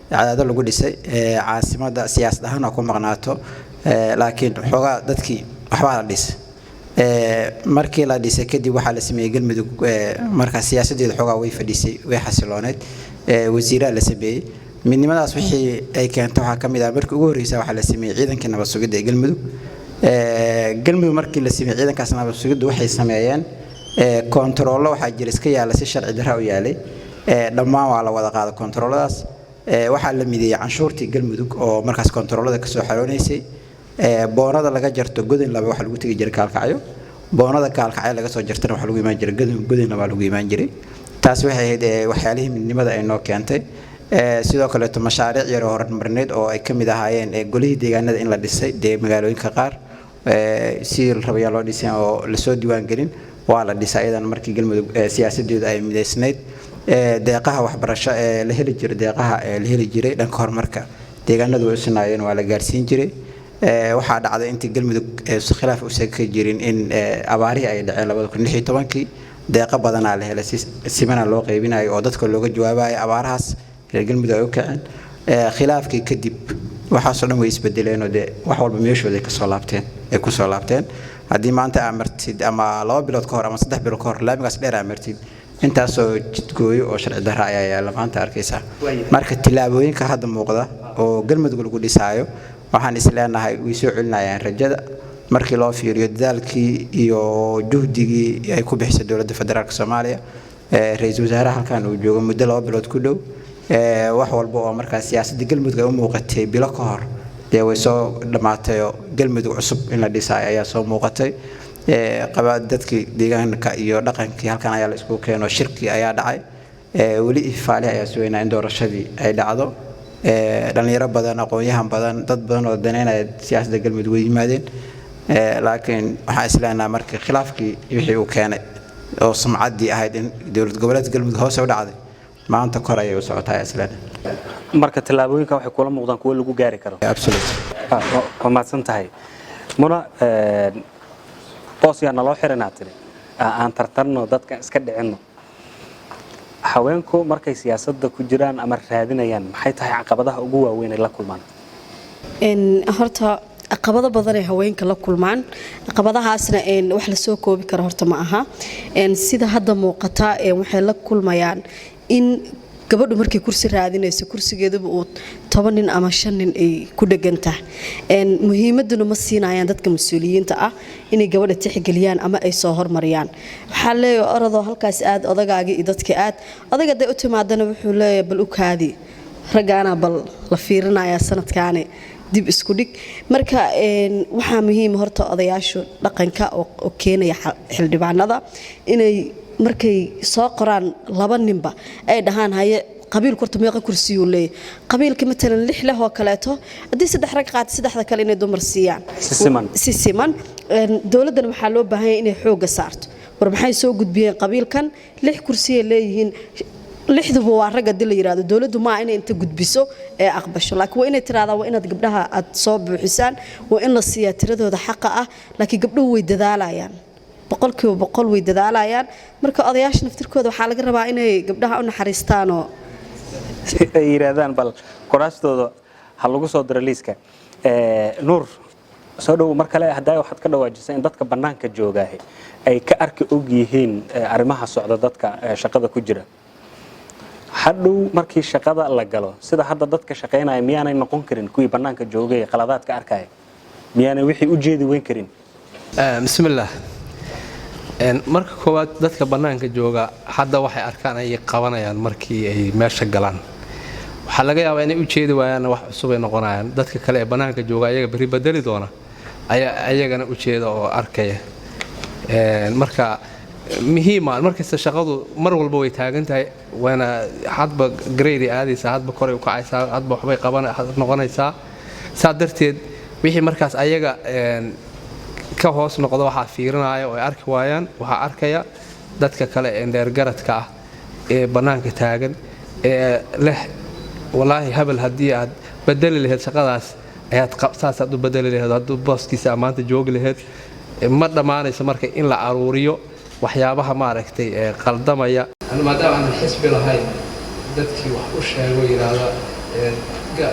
Cadaado lagu dhisay, caasimada siyaasad ahaan ha ku maqnaato, laakiin xoogaa dadkii waxbaa la dhisay. Markii la dhisay kadib waxaa la sameeyey Galmudug. Markaa siyaasadeedu xoogaa way fadhisay, way xasilooneyd, wasiiraa la sameeyey. Midnimadaas wixii ay keentay waxaa ka mid ah, markii ugu horreysa waxaa la sameeyey ciidankii nabad sugidda ee Galmudug. Galmudug markii la sameeyey ciidankaas nabad sugiddu, waxay sameeyeen kontaroollo waxaa jira iska yaalla, si sharci darra u yaalay. Dhammaan waa la wada qaada kontarooladaas. Waxaa la mideeyey canshuurtii Galmudug oo markaas kontaroolada kasoo xaroonaysay. Boonada laga jarto Godin Laba waxaa lagu tegi jiray Kaalkacyo, boonada Kaalkacyo laga soo jartana waxaa lagu imaan jiray Godin Laba lagu imaan jiray. Taas waxay ahayd waxyaalihii midnimada ay noo keentay. Sidoo kaleeto mashaariic yar oo horumarineed oo ay ka mid ahaayeen golihii deegaanada in la dhisay, dee magaalooyinka qaar sidii la rabayaa loo dhisay oo lasoo diiwaangelin, waa la dhisay ayadana markii Galmudug siyaasadeedu ay midaysnayd. Deeqaha waxbarasho ee la heli jiray, deeqaha ee la heli jiray dhanka horumarka deegaanadu way u sinaayeen, waa la gaarsiin jiray. Waxaa dhacday intii Galmudug khilaaf usan ka jirin in abaarihii ay dhaceen 2016-kii, deeqo badanaa la helay, si simana loo qaybinayo oo dadka looga jawaabayo abaarahaas reer Galmudug ay u kaceen. Khilaafkii kadib waxaasoo dhan way isbedeleenoo dee wax walba meeshooday kasoo laabteen, ay kusoo laabteen. Haddii maanta aa martid ama 2 bilood ka hor ama 3 bilood ka hor laamigaas dheer aa martid, intaasoo jidgooyo oo sharci darra ayaa yaalla maanta arkaysaa. Marka tillaabooyinka hadda muuqda oo Galmudug lagu dhisaayo waxaan is leenahay way soo celinayaan rajada, markii loo fiiriyo dadaalkii iyo juhdigii ay ku bixisay dowladda federaalka Soomaaliya, ra-iisul wasaaraha halkan uu joogo muddo 2 bilood ku dhow. Wax walba oo markaas siyaasadda Galmudug ay u muuqatay bilo ka hor dee way soo dhammaatay oo Galmudug cusub in la dhisaayo ayaa soo muuqatay. Qaba dadkii deegaanka iyo dhaqankii halkan ayaa la isku keeno, shirki ayaa dhacay. Weli ifaali ayaa sugeynaa in doorashadii ay dhacdo. Dhalinyaro badan, aqoon-yahan badan, dad badan oo daneynaya siyaasadda Galmudug way yimaadeen, laakiin waxaan isleenahay markii khilaafkii wixii uu keenay oo sumcaddii ahayd in dowlad goboleedka Galmudug hoose u dhacday, maanta kor ayay u socotaa ayaa isleenahay. Marka tallaabooyinka waxay kula muuqdaan kuwo lagu gaari karo? Absolute. Waa mahadsan tahay, Muna. Boos yaa naloo xiranaa tiri, aan tartanno, dadka iska dhicinno. Haweenku markay siyaasadda ku jiraan ama raadinayaan, maxay tahay caqabadaha ugu waaweyn ay la kulmaan? Horta caqabado badan ay haweenka la kulmaan. Caqabadahaasna wax lasoo koobi karo horta ma aha. Sida hadda muuqata, waxay la kulmayaan in gabadhu markay kursi raadinayso, kursigeeduba uu 10 nin ama shan nin ay ku dhegan tahay. Muhiimaduna ma siinayaan dadka mas-uuliyiinta ah inay gabadha tixgeliyaan ama ay soo hormariyaan. Waxaa leeyahay, orodoo halkaas aad, odagaagii iyo dadka aad. Odaga hadday u timaadana wuxuu leeyahay, bal u kaadi, raggaana bal la fiirinayaa, sanadkaani dib isku dhig. Marka waxaa muhiima horta odayaashu dhaqanka oo keenaya xildhibaanada inay markay soo qoraan laba ninba ay dhahaan, haye, qabiilku horta meeqa kursiyuu leeyahay? Qabiilka matalan lix leh oo kaleeto, haddii saddex rag qaata, saddexda kale inay dumar siiyaan. Si siman. Si siman. Dowladdan waxaa loo baahan yahay inay xoogga saarto, war maxay soo gudbiyeen qabiilkan? Lix kursiyay leeyihiin, lixduba waa rag haddii la yidhahdo, dowladdu maa inay inta gudbiso ee aqbasho, laakiin waa inay tiraahdaa, waa inaad gabdhaha aad soo buuxisaan, waa in la siiyaa tiradooda xaqa ah. Laakiin gabdhuhu way dadaalayaan, 100% way dadaalayaan. Marka odayaasha naftirkooda waxaa laga rabaa inay gabdhaha u naxariistaanoo ay yidhaahdaan, bal kuraastooda ha lagu soo diro liiska. Nuur, soo dhow mar kale. Haddaa waxaad ka dhawaajisay in dadka bannaanka joogaahi ay ka arki og yihiin arrimaha socda dadka shaqada ku jira. Hadhow markii shaqada la galo, sida hadda dadka shaqaynaya miyaanay noqon karin kuwii bannaanka joogay ee qaladaadka arkaya? Miyaanay wixii u jeedi weyn karin? Bismillaah. Marka koowaad, dadka bannaanka jooga hadda waxay arkaan ayay qabanayaan. Markii ay meesha galaan waxaa laga yaabaa inay u jeedi waayaanna, wax cusub ay noqonayaan. Dadka kale ee bannaanka jooga ayaga berri bedeli doona ayaa ayagana u jeeda oo arkaya. Marka muhiima markasta shaqadu mar walba way taagan tahay, waana hadba grade aadaysaa, hadba koray u kacaysaa, hadba waxbay qaban noqonaysaa. Saa darteed wixii markaas ayaga ka hoos noqda waxaa fiirinaya oo ay arki waayaan, waxaa arkaya dadka kale ee dheergaradka ah ee bannaanka taagan ee leh, walaahi hebel haddii aad bedeli lahayd shaqadaas ayaad saasaad u bedeli lahayd, hadduu booskiisa maanta joogi lahayd. Ma dhammaanayso marka in la aruuriyo waxyaabaha maaragtay ee qaldamaya. Maadaama aanan xisbi lahayn, dadkii wax u sheego yidhaahda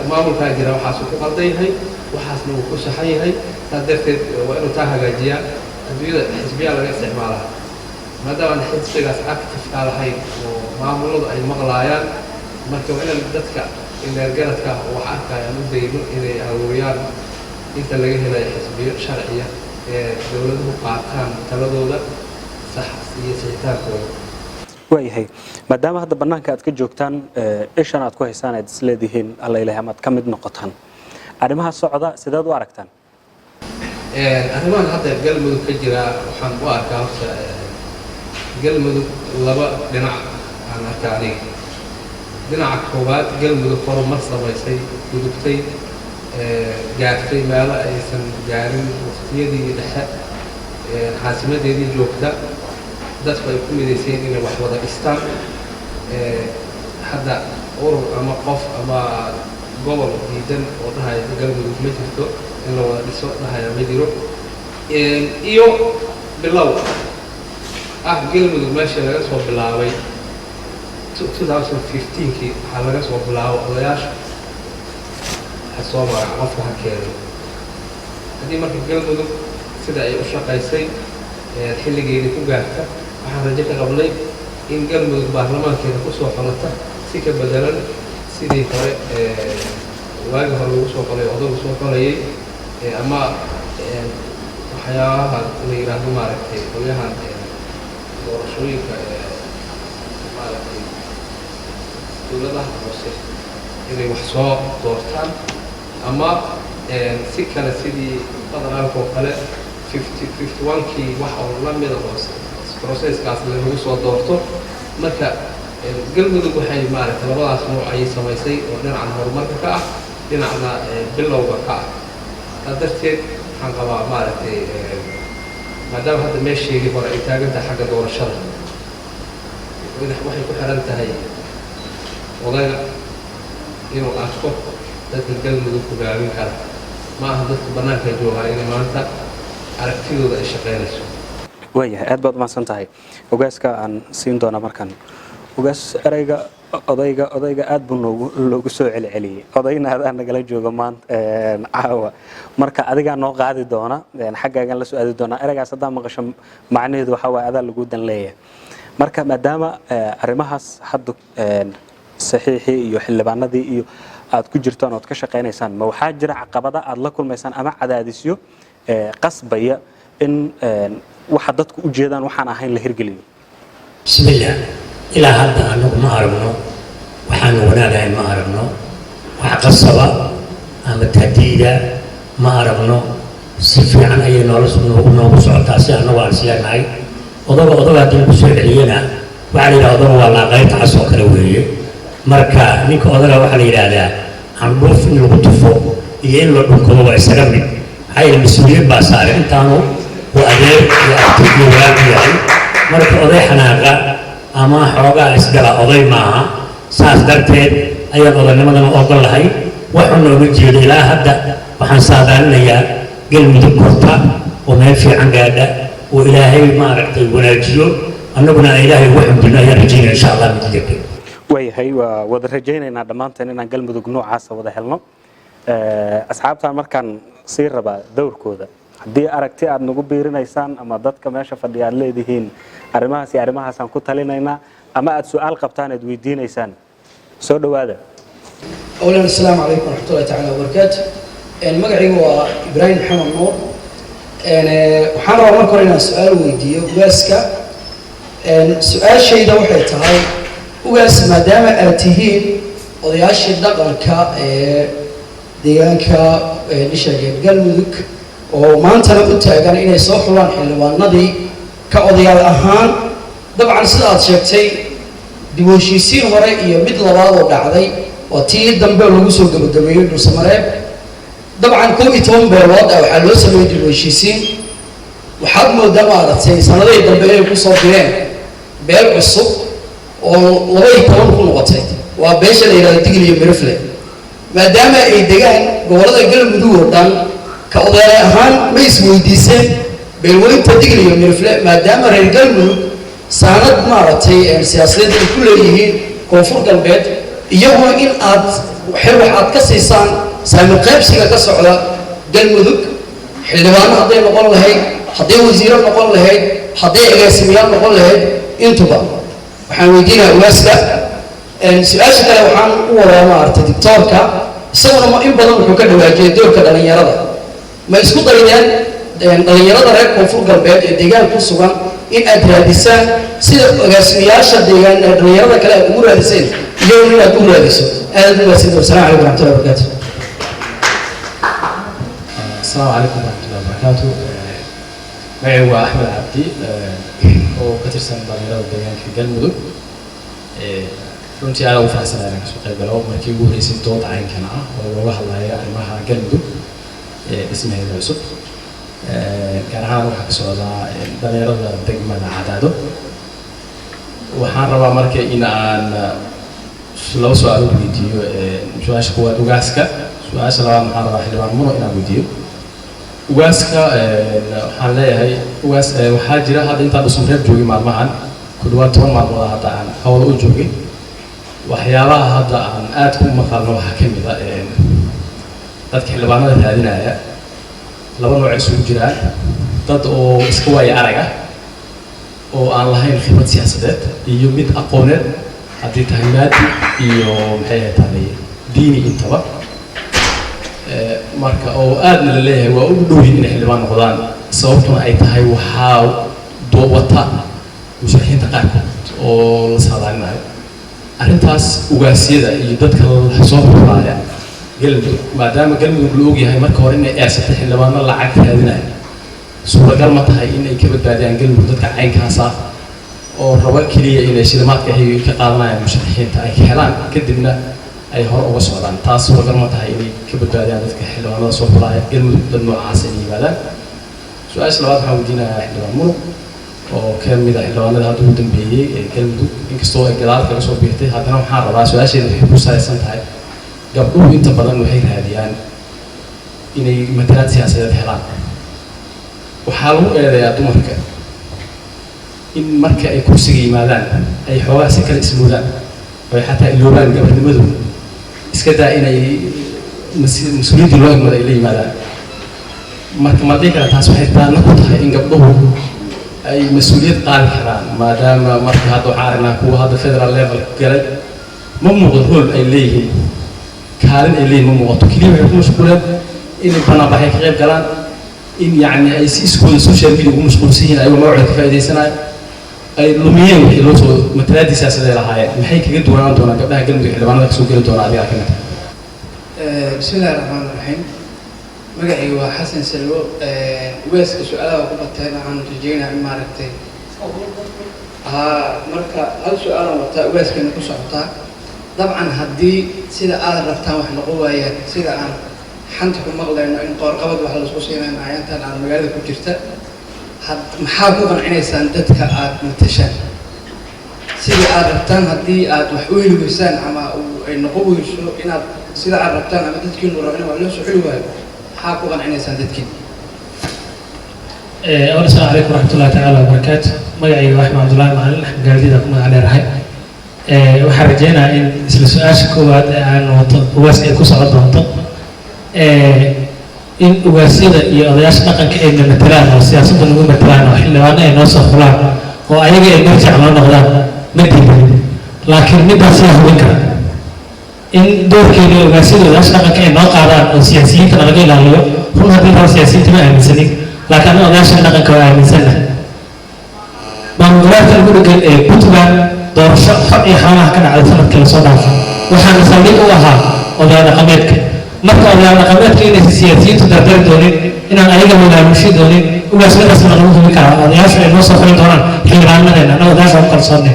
Maamulkaa jira waxaasuu ku qaldan yahay, waxaasna wuu ku saxan yahay, saas darteed waa inuu taa hagaajiyaa. Adduunyada xisbiyaa laga isticmaalaa. Maadaama aan xisbigaas active-ka lahayn oo maamuladu ay maqlaayaan, marka waa inaan dadka indheergaradka ah oo wax arkayaan u dayno inay aruuriyaan inta laga helayo xisbiyo sharciya ee dowladuhu qaataan taladooda sax iyo sixitaankooda. Waayahay, maadaama hadda bannaanka aad ka joogtaan, ishan aad ku haysaan, aad isleedihiin alla ilahay amaad ka mid noqotaan arrimaha socda, sideed u aragtaan? Arrimahan hadda Galmudug ka jira waxaan u arkaa horta Galmudug laba dhinac aan arkaa aniga. Dhinaca koowaad, Galmudug horumar samaysay, gudubtay, gaartay meelo aysan gaarin waqtiyadii dhexe, caasimadeedii joogta, dadku ay ku midayseen inay wax wada dhistaan. Hadda urur ama qof ama gobol diidan oo dhahaya Galmudug ma jirto, in la wada dhiso dhahaya ma jiro. Iyo bilow ah Galmudug meesha laga soo bilaabay 2015kii, waxaa laga soo bilaabo odayaasha ha soo magac qofka ha keenay. Haddii marka Galmudug sida ay u shaqaysay xilligeedii ku gaarta, waxaan rajo ka qabnay in Galmudug baarlamaankeeda kusoo xolata si ka bedelan sidii hore, waagi hore lagu soo xolay, odagu soo xolayay, ama waxyaabaha la yidhaahdo maaragtay qolyahan doorashooyinka, maaragtay dowladaha hoose inay wax soo doortaan, ama si kale sidii federaalka oo kale 51kii wax oo la mida oo processkaas lagu soo doorto. Marka Galmudug waxay maaragtay labadaas nooc ayay samaysay, oo dhinacan horumarka ka ah, dhinacna bilowga ka ah. Saa darteed waxaan qabaa maaragtay maadaama hadda meesheedii hore ay taagan tahay xagga doorashada, waxay ku xiran tahay odaga inuu arko dadka Galmudug hogaamin kara. Ma aha dadka bannaanka joogaa inay maanta aragtidooda ay shaqaynayso. Waayahay, aad baad umahadsan tahay. Ogaaska aan siin doonaa markan. Ogaas, ereyga odayga, odayga aad buu noogu loogu soo celceliyey. Odayna adaa nagala jooga maanta caawa, marka adigaa noo qaadi doona, xaggaagan la soo aadi doonaa. Ereygaas haddaa maqasho, macnaheedu waxaa waaye adaa lagu dan leeyahay. Marka maadaama arrimahaas hadda saxiixii iyo xildhibaanadii iyo aad ku jirtaan ood ka shaqaynaysaan, ma waxaa jira caqabada aad la kulmaysaan ama cadaadisyo qasbaya in waxa dadku u jeedaan waxaan ahayn la hirgeliyo? Bismillaah, ilaa hadda anagu ma aragno waxaanu wanaagahayn, ma aragno wax qasaba ama tahdiida, ma aragno. Si fiican ayay noola noogu socotaa si annagu aan isleenahay. Odaga, odaga haddii lagu soo celiyena, waxaa la yidhaha odaga waa laaqaynta cas oo kale weeye. Marka ninka odaga waxaa la yidhaahdaa candhuuf in lagu tufo iyo in la dhunkado waa isaga mid. Maxaa yeele mas-uuliyad baa saaran, intaanu uu adeer iyo abti iyo walaal u yahay. Marka oday xanaaqa ama xoogaa isgala oday maaha. Saas darteed ayaan odaynimadana ogol lahay, waxu nooma jeedo. Ilaa hadda waxaan saadaalinayaa Galmudug korta oo meel fiican gaadha oo Ilaahay maaragtay wanaajiyo, annaguna aan Ilaahay ugu xamdino ayaan rajaynaya, insha Allah, midijirka. Waayahay, waa wada rajaynaynaa dhammaanteen inaan Galmudug noocaasa wada helno. Asxaabtaan markaan sii rabaa dowrkooda, haddii aragti aad nagu biirinaysaan ama dadka meesha fadhiya aad leedihiin arrimahaas iyo arrimahaasaan ku talinaynaa, ama aad su-aal qabtaan aad weydiinaysaan, soo dhowaada. أولا السلام عليكم ورحمة الله تعالى وبركاته. Magacaygu waa Ibraahim Maxamed Nuur. Waxaan rabaa marka hore inaan su-aal weydiiyo ugaaska. Su-aashayda waxay tahay, ugaas, maadaama aad tihiin odayaashii dhaqanka ee deegaanka dhishaga Galmudug oo maantana u taagan inay soo xulaan xildhibaanadii, ka odayaal ahaan, dabcan sida aad sheegtay dib u heshiisiin hore iyo mid labaad oo dhacday waa tii dambe lagu soo gabagabeeyey Dhuusamareeb. Dabcan 11 beelood ah waxaa loo sameeyey dib u heshiisiin. Waxaad moodaa maaragtay sanadihii dambe inay kusoo direen beel cusub oo 12 ku noqotay, waa beesha la yidhahdo Digil iyo Mirifle. Maadaama ay degaan gobollada Galmudug oo dhan, ka odayaal ahaan ma isweydiiseen beelweynta Digil iyo Mirifle, maadaama reer Galmudug saanad maaragtay siyaasadeed ay ku leeyihiin Koonfur Galbeed Iyaguna in aad xil wax aad ka siisaan saami qaybsiga ka socda Galmudug, xildhibaano hadday noqon lahayd, hadday wasiiro noqon lahayd, hadday agaasimayaal noqon lahayd, intuba waxaan weydiinayaa ugaaska. Su-aasha kale waxaan u wadaa, maaragtay, doctoorka. Isaguna ma in badan wuxuu ka dhawaajiyay doorka dhalinyarada. Ma isku daydeen dhalinyarada reer Koonfur Galbeed ee deegaan ku sugan in aad raadisaan, sida agaasimayaasha deegaan ee dhalinyarada kale aad ugu raadiseen, iyaguna inaad u raadiso? Aad u mahadsantahay. Wasalaamu calaykum waraxmatullahi wabarakaatu. Asalaamu calaykum waraxmatullahi wabarakaatu. Magacaygu waa Axmed Cabdi oo ka tirsan dhalinyarada deegaanka Galmudug. Runtii aad ugu faraxsanahay inaan kasoo qayb galo markii ugu horreysay dood caynkan ah oo looga hadlayo arrimaha Galmudug dhismaheeda cusub. Gaar ahaan waxaa ka socdaa dhalinyarada degmada Cadaado. Waxaan rabaa marka in aan laba su-aalood weydiiyo. Su-aasha koowaad ugaaska, su-aasha labaad waxaan rabaa xildhibaan Muno inaan weydiiyo. Ugaaska waxaan leeyahay, ugaas, waxaa jira hadda intaan Dhuusamareeb joogay maalmahan, ku dhawaad 10 maalmood hadda aan hawla u joogay, waxyaabaha hadda aan aad ku maqalno waxaa ka mid a dadka xildhibaanada raadinaya laba nooc isugu jiraan: dad oo iska waaya arag ah oo aan lahayn khibrad siyaasadeed iyo mid aqooneed, haddii tahay maadi iyo maxay ahayd tahay diini intaba. Marka oo aadna la leeyahay waa ugu dhow yihiin inay xildhibaan noqdaan, sababtuna ay tahay waxaa wata musharaxiinta qaarkood oo la saadaalinayo. Arrintaas ugaasyada iyo dadka soo xulaaya Galmudug, maadaama Galmudug la ogyahay marka hore inay eersatay xildhibaano lacag raadinaya, suuragal ma tahay in ay ka badbaadiyaan Galmudug dadka caynkaas ah oo raba keliya inay shilimaadka ay ka qaadanayaan musharaxiinta ay helaan, kadibna ay hore uga socdaan? Taas suuragal ma tahay inay ka badbaadiyaan dadka xildhibaanada soo xulaaya Galmudug dad noocaas inay yimaadaan? Su-aasha labaad waxaan weydiinayaa xildhibaan Murug oo ka mid ah xildhibaanada hadda ugu dambeeyey ee Galmudug, inkastoo ay gadaal kaga soo biirtay, haddana waxaan rabaa, su-aasheeda waxay ku salaysan tahay, gabdhuhu inta badan waxay raadiyaan inay matalaad siyaasadeed helaan. Waxaa lagu eedeeyaa dumarka in marka ay kursiga yimaadaan ay xoogaa si kale ismoodaan oo ay xataa iloobaan gabarnimadooda, iska daa inay mas-uuliyaddii loo igmada ay la yimaadaan. Marka ma dhihi kara taas waxay taana ku tahay in gabdhuhu ay mas-uuliyad qaadi karaan, maadaama marka hadda waxaan aragnaa kuwa hadda federal level galay ma muuqdo role ay leeyihiin, kaalin ay leeyihin ma muuqato. Keliya waxay ku mashquuleen inay banaanbaxay ka qayb galaan, in yacni ay si iskooda social media ugu mashquulsan yihiin, ayagoo magacooda ka faa'iidaysanayo, ay lumiyeen wixii loo soo matalaadii siyaasadeed lahaayeen. Maxay kaga duwanaan doonaan gabdhaha Galmudug xildhibaanada kasoo geli doona adigaa ka mid ah? Bismi illahi raxmaan raxiim. Magacayga waa Xasan Salwo. Ugaaska su-aalaha ku bateen, waxaan rajeynaa in maaragtay haa. Marka hal su-aalan wataa, ugaaskana ku socotaa. Dabcan haddii sida aad rabtaan wax noqon waayaan, sida aan xanta ku maqlayno in qoorqabad wax laisku siinayo aayantan aan magaalada ku jirta, had maxaa ku qancinaysaan dadka aad matashaan? Sidii aad rabtaan haddii aad wax u heli weysaan ama ay noqon weyso inaad sida aad rabtaan ama dadkiinu rabo in wax loo soo xuli waayo, maxaa ku qancinaysaan dadkiin? Awal, asalaamu calaykum waraxmatullahi tacaala wabarakaatu. Magacayga waa Axmed Cabdullaahi Macalin, Axmed Gaardida ku magac dheerahay. Waxaan rajeynayaa in isla su-aasha koowaad ee aan wato ugaaska ay ku socon doonto, in ugaasyada iyo odayaasha dhaqanka ay na matelaan oo siyaasadda nagu matelaan oo xildhibaano ay noo soo xulaan oo ayaga ay marjac noo noqdaan ma diidan, laakiin middaas yaa hubin kara in doorkeena ugaasyada odayaasha dhaqanka ay noo qaadaan oo siyaasiyiinta nalaga ilaaliyo? Run haddii raba, siyaasiyiinta ma aaminsanin, laakiin anaga odayaasha dhaqanka waa aaminsannahay. Maamul goboleedka ugu dhegan ee Puntland doorasho xor iyo xalaalaha ka dhacday sanadkii lasoo dhaafay, waxaana saldhig u ahaa odayaal dhaqameedka. Marka odayaal dhaqameedka inaysan siyaasiyiintu dardari doonin, inaan ayaga walaamushi doonin, ugaas midaasna lagu hubin karaa odayaashu ay noo soo xuli doonaan xildhibaanadeena? Annaga odayaasha ku kalsoonnay.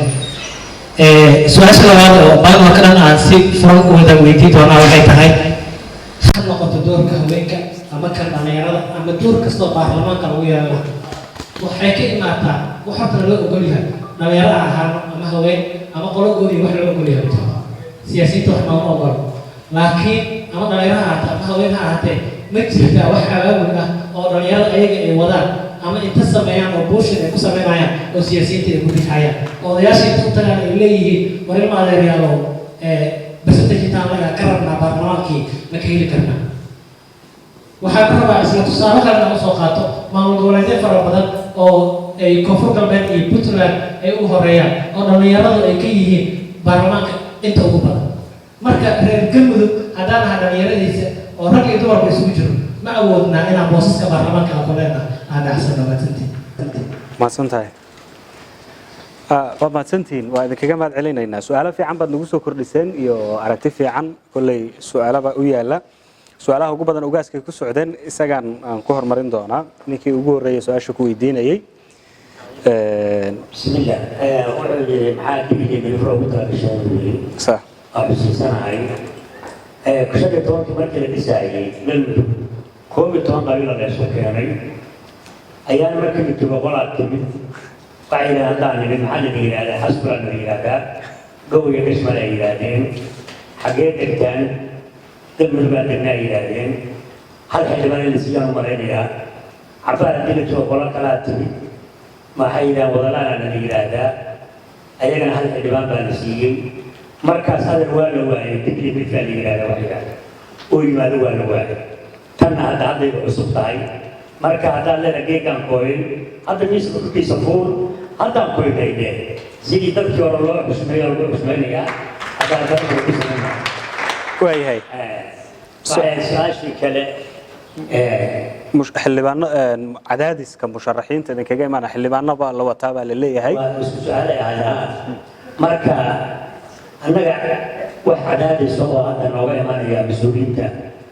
Su-aasha labaad oo maamulka dhan aan si furan u wada weydiin doonaa waxay tahay, ha noqoto doorka haweenka ama kan dhalinyarada ama door kastoo baarlamaanka lagu yeelan lahaa, waxay ka imaataa wax horta loo ogol yahay, dhalinyaro ha ahaano ama haween ama qolo gooniya, wax loo ogol yahay ma jirto. Siyaasiyiinta wax nooma ogolo, laakiin ama dhalinyaro ha ahaatee ama haween ha ahaatee, ma jirtaa wax abaabul ah oo dhalinyarada ayaga ay wadaan ama inta sameeyaan oo bullshit ay ku sameynayaan oo siyaasiyiinta ay ku riixayaan oo odayaasha inta u tagaan ay leeyihiin, war ilma adeeryaalow, percentage heli karnaa? Waxaan rabaa isla tusaale kale inaan usoo qaato maamul goboleedyo fara badan oo ay Koonfur Galbeed iyo Puntland ay u horeeyaan, oo dhallinyaradu ay ka yihiin baarlamaanka inta ugu badan. Marka reer Galmudug haddaan ahaa dhallinyaradiisa oo rag iyo dumarba isugu jiro, ma awoodnaa inaan boosaska baarlamaanka aan ku leenahay aan dhacsano? Mahadsantiin. Mahadsan tahay. Waa mahadsantihiin, waa idinkaga mahad celinaynaa. Su-aalo fiican baad nagu soo kordhiseen iyo aragti fiican. Kolley su-aalaba u yaala, su-aalaha ugu badan ugaaskay ku socdeen, isagaan aan ku horumarin doonaa ninkii ugu horreeyay su-aasha ku weydiinayey. Bismillah, wuxuu yidhi maxaa Digil Mirifle ugu talagasheen buu yidhi. Sax. Waa xusuusanahay 15-kii markii la dhisaayey Galmudug, 11 qabiila la isu keenay. Ayaan markii la joogo qolaa timid, waxay yidhahdeen haddaan nimid, maxaa la yidhahdaa? Xasbulaa la yidhahdaa, gowiga dhismal ay yidhaahdeen. Xaggee degtaan? Galmudug baan degnaa ay yidhaahdeen. Hal xildhibaan in la siiyaan u malaynayaa. Cabaar haddii la joogo qolo kalaa timid, maxay yidhahdeen? Wadalaana la yidhaahdaa, ayagana hal xildhibaan baa la siiyey. Markaas hadal waa la waayay. Digli midkaa la yidhahda wax yidhahda oo yimaado waa la waayay. Tanna hadda haddayba cusub tahay. Marka haddaad leeda geegaan kooyin, hadda miiska korkiisa fuul, haddaan koynay dee sidii dadkii hore loo xusmeeyo lagu xusmaynayaa, haddaan dadka lagu samaynaya. Waayahay. Waxay su-aashii kale. Xildhibaano, cadaadiska musharaxiinta idinkaga imaana, xildhibaano baa la wataa baa la leeyahay. Waa isku su-aalay ahayd. Marka annaga wax cadaadisa oo hadda nooga imanaya mas-uuliyiinta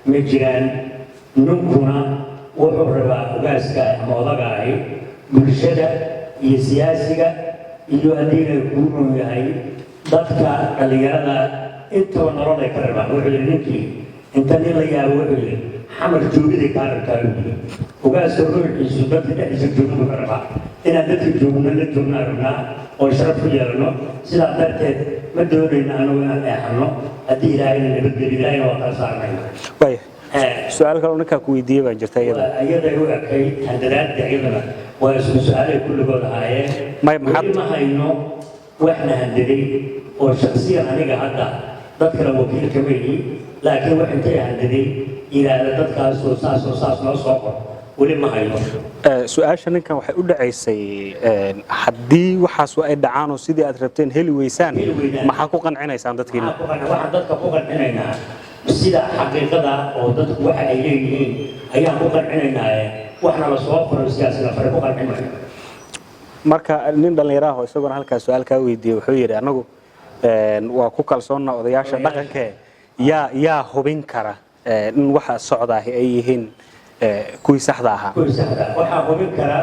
ma jiraan. Ninkuna wuxuu rabaa, ugaaska ama odaga ahi, bulshada iyo siyaasiga iyo haddii la kuu roon yahay dadka dhallinyarada intaba nolol ay ka rabaan. Wuxuu yidhi ninkii inta nin la yaabo, wuxuu yidhi Xamar joogiday kaa rabtaa buu yidhi. Ugaaska ruuxiisu dadka dhexdiisa joogadu ka rabaa. Inaan dadka joogno la joognaa rabnaa oo sharaf ku yeelano. Sidaa darteed ma doonayno anagu inaan eexanno. Haddii Ilaahayna nabadgeliyo, Ilaahayna waa kala saarnayna. Waaya, su-aal kaloo ninkaa ku weydiiyey baan jirta iyada. Iyada u ekayd handadaadda, iyaduna waa isku su-aalay kulligood ahaayeen. Weli ma hayno waxna handaday oo shaksiyan aniga hadda dad kale wakiil kama yihi, laakiin wax intay handaday yidhaahda dadkaasoo saasoo saas noo soo qor, weli ma hayno. Su-aasha ninkan waxay u dhacaysay, haddii waxaas ay dhacaan oo sidii aad rabteen heli weysaan, Heli weydaan. maxaa ku qancinaysaan dadkiina? Waxaan dadka ku qancinaynaa sida xaqiiqada oo dadku waxa ay leeyihiin ayaan ku qancinaynaa. Waxna la soo faro siyaasi la faray ku qancin mayno. Marka nin dhallinyaro ah oo isaguna halkaas su-aal kaa weydiiyey wuxuu yidhi annagu waa ku kalsoonna odayaasha dhaqanke, yaa hubin kara in waxa socdaahi ay yihiin kuwii saxda ahaa? Kuwii saxda waxaa hubin kara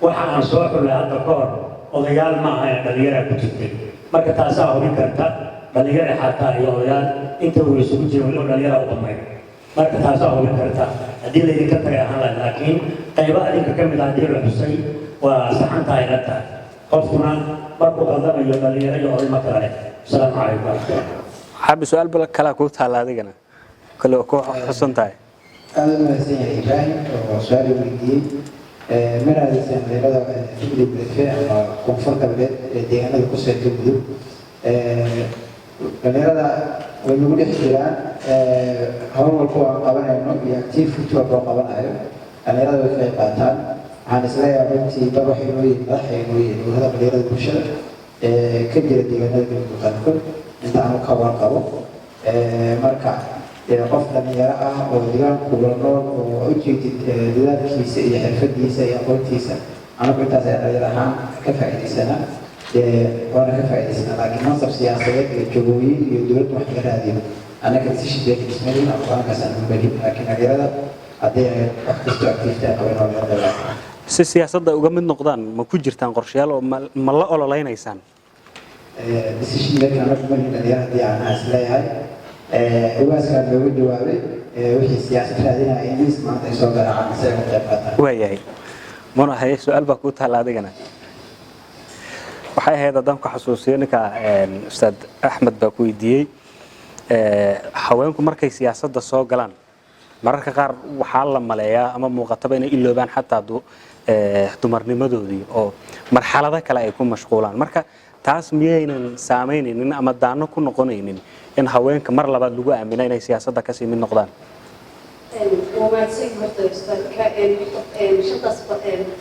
waxa aan soo xulay hadda ka hor. Odayaal ma ahayn, dhallinyaraa ku jirtay. Marka taasaa hubin karta. Dhallinyara xataa iyo odayaal inta uu isugu jira, weliba dhallinyara u badnayd. Marka taasaa hubin karta haddii laydinka tagay ahaan lahayd. Laakiin qaybo adinka ka mid ah haddii la xusay, waa saxan tahay la tahay. Qofkuna markuu qaldamayo dhallinyaro iyo oday ma kala leh. Asalaamu calaykum waraxmatullah. Xabi, su-aal bal kalaa kuu taalla adigana kale oo ku xusan tahay. Aada u mahadsan yahay Ibraahim oo su-aal weydiiyey. Ma raadiseen dhalinyarada Digil Mirifle ama Koonfur Galbeed ee deegaanada ku sugan Galmudug? Dhalinyarada way nagu dhex jiraan. Hawl walba oo aan qabanayno iyo activity walba oo qabanayo, dhalinyarada way ka qayb qaataan. Waxaan isleeyahay runtii bar waxay noo yihiin madax, ay noo yihiin ururada dhalinyarada bulshada ee ka jira deegaanada Galmudug qaarkood inta aanu ka warqabo. Marka qof dhalinyaro ah oo deegaanku kula nool oo ujeedid dadaalkiisa iyo xirfadiisa iyo aqoontiisa, anagu intaas ayaa dhalinyaro ahaan ka faa'iidaysanaa, waana ka faa'iidaysanaa. Laakiin mansab siyaasadeed iyo jagooyin iyo dowladda wax laga raadiyo, annaga decision makers malin, aqoonkaas aan malin. Laakiin dhalinyarada haddii ay wax kastoo activity ay qaban, waa laga qayb. Si siyaasadda uga mid noqdaan, ma ku jirtaan qorshayaal oo ma la ololeynaysaan? Decision making anagu malin dhalinyaro haddii aan is leeyahay. Ugaaskaa looga jawaabay wixii siyaasad raadinaya in miis maanta ay soo garaacaan si ay uga qayb qaataan. Waayahay, mana haye, su-aal baa kuu taalla adigana. Waxay ahayd, haddaan ku xasuusiyo, ninka ustaad Axmed baa ku weydiiyey, haweenku markay siyaasadda soo galaan, mararka qaar waxaa la maleeyaa ama muuqataba inay iloobaan xataa dumarnimadoodii oo marxalado kale ay ku mashquulaan. Marka taas miyaynan saameynaynin ama daano ku noqonaynin In haweenka mar labaad lagu aamino inay siyaasadda kasii mid noqdaan. Waa mahadsan horta ustaadka. Shantaas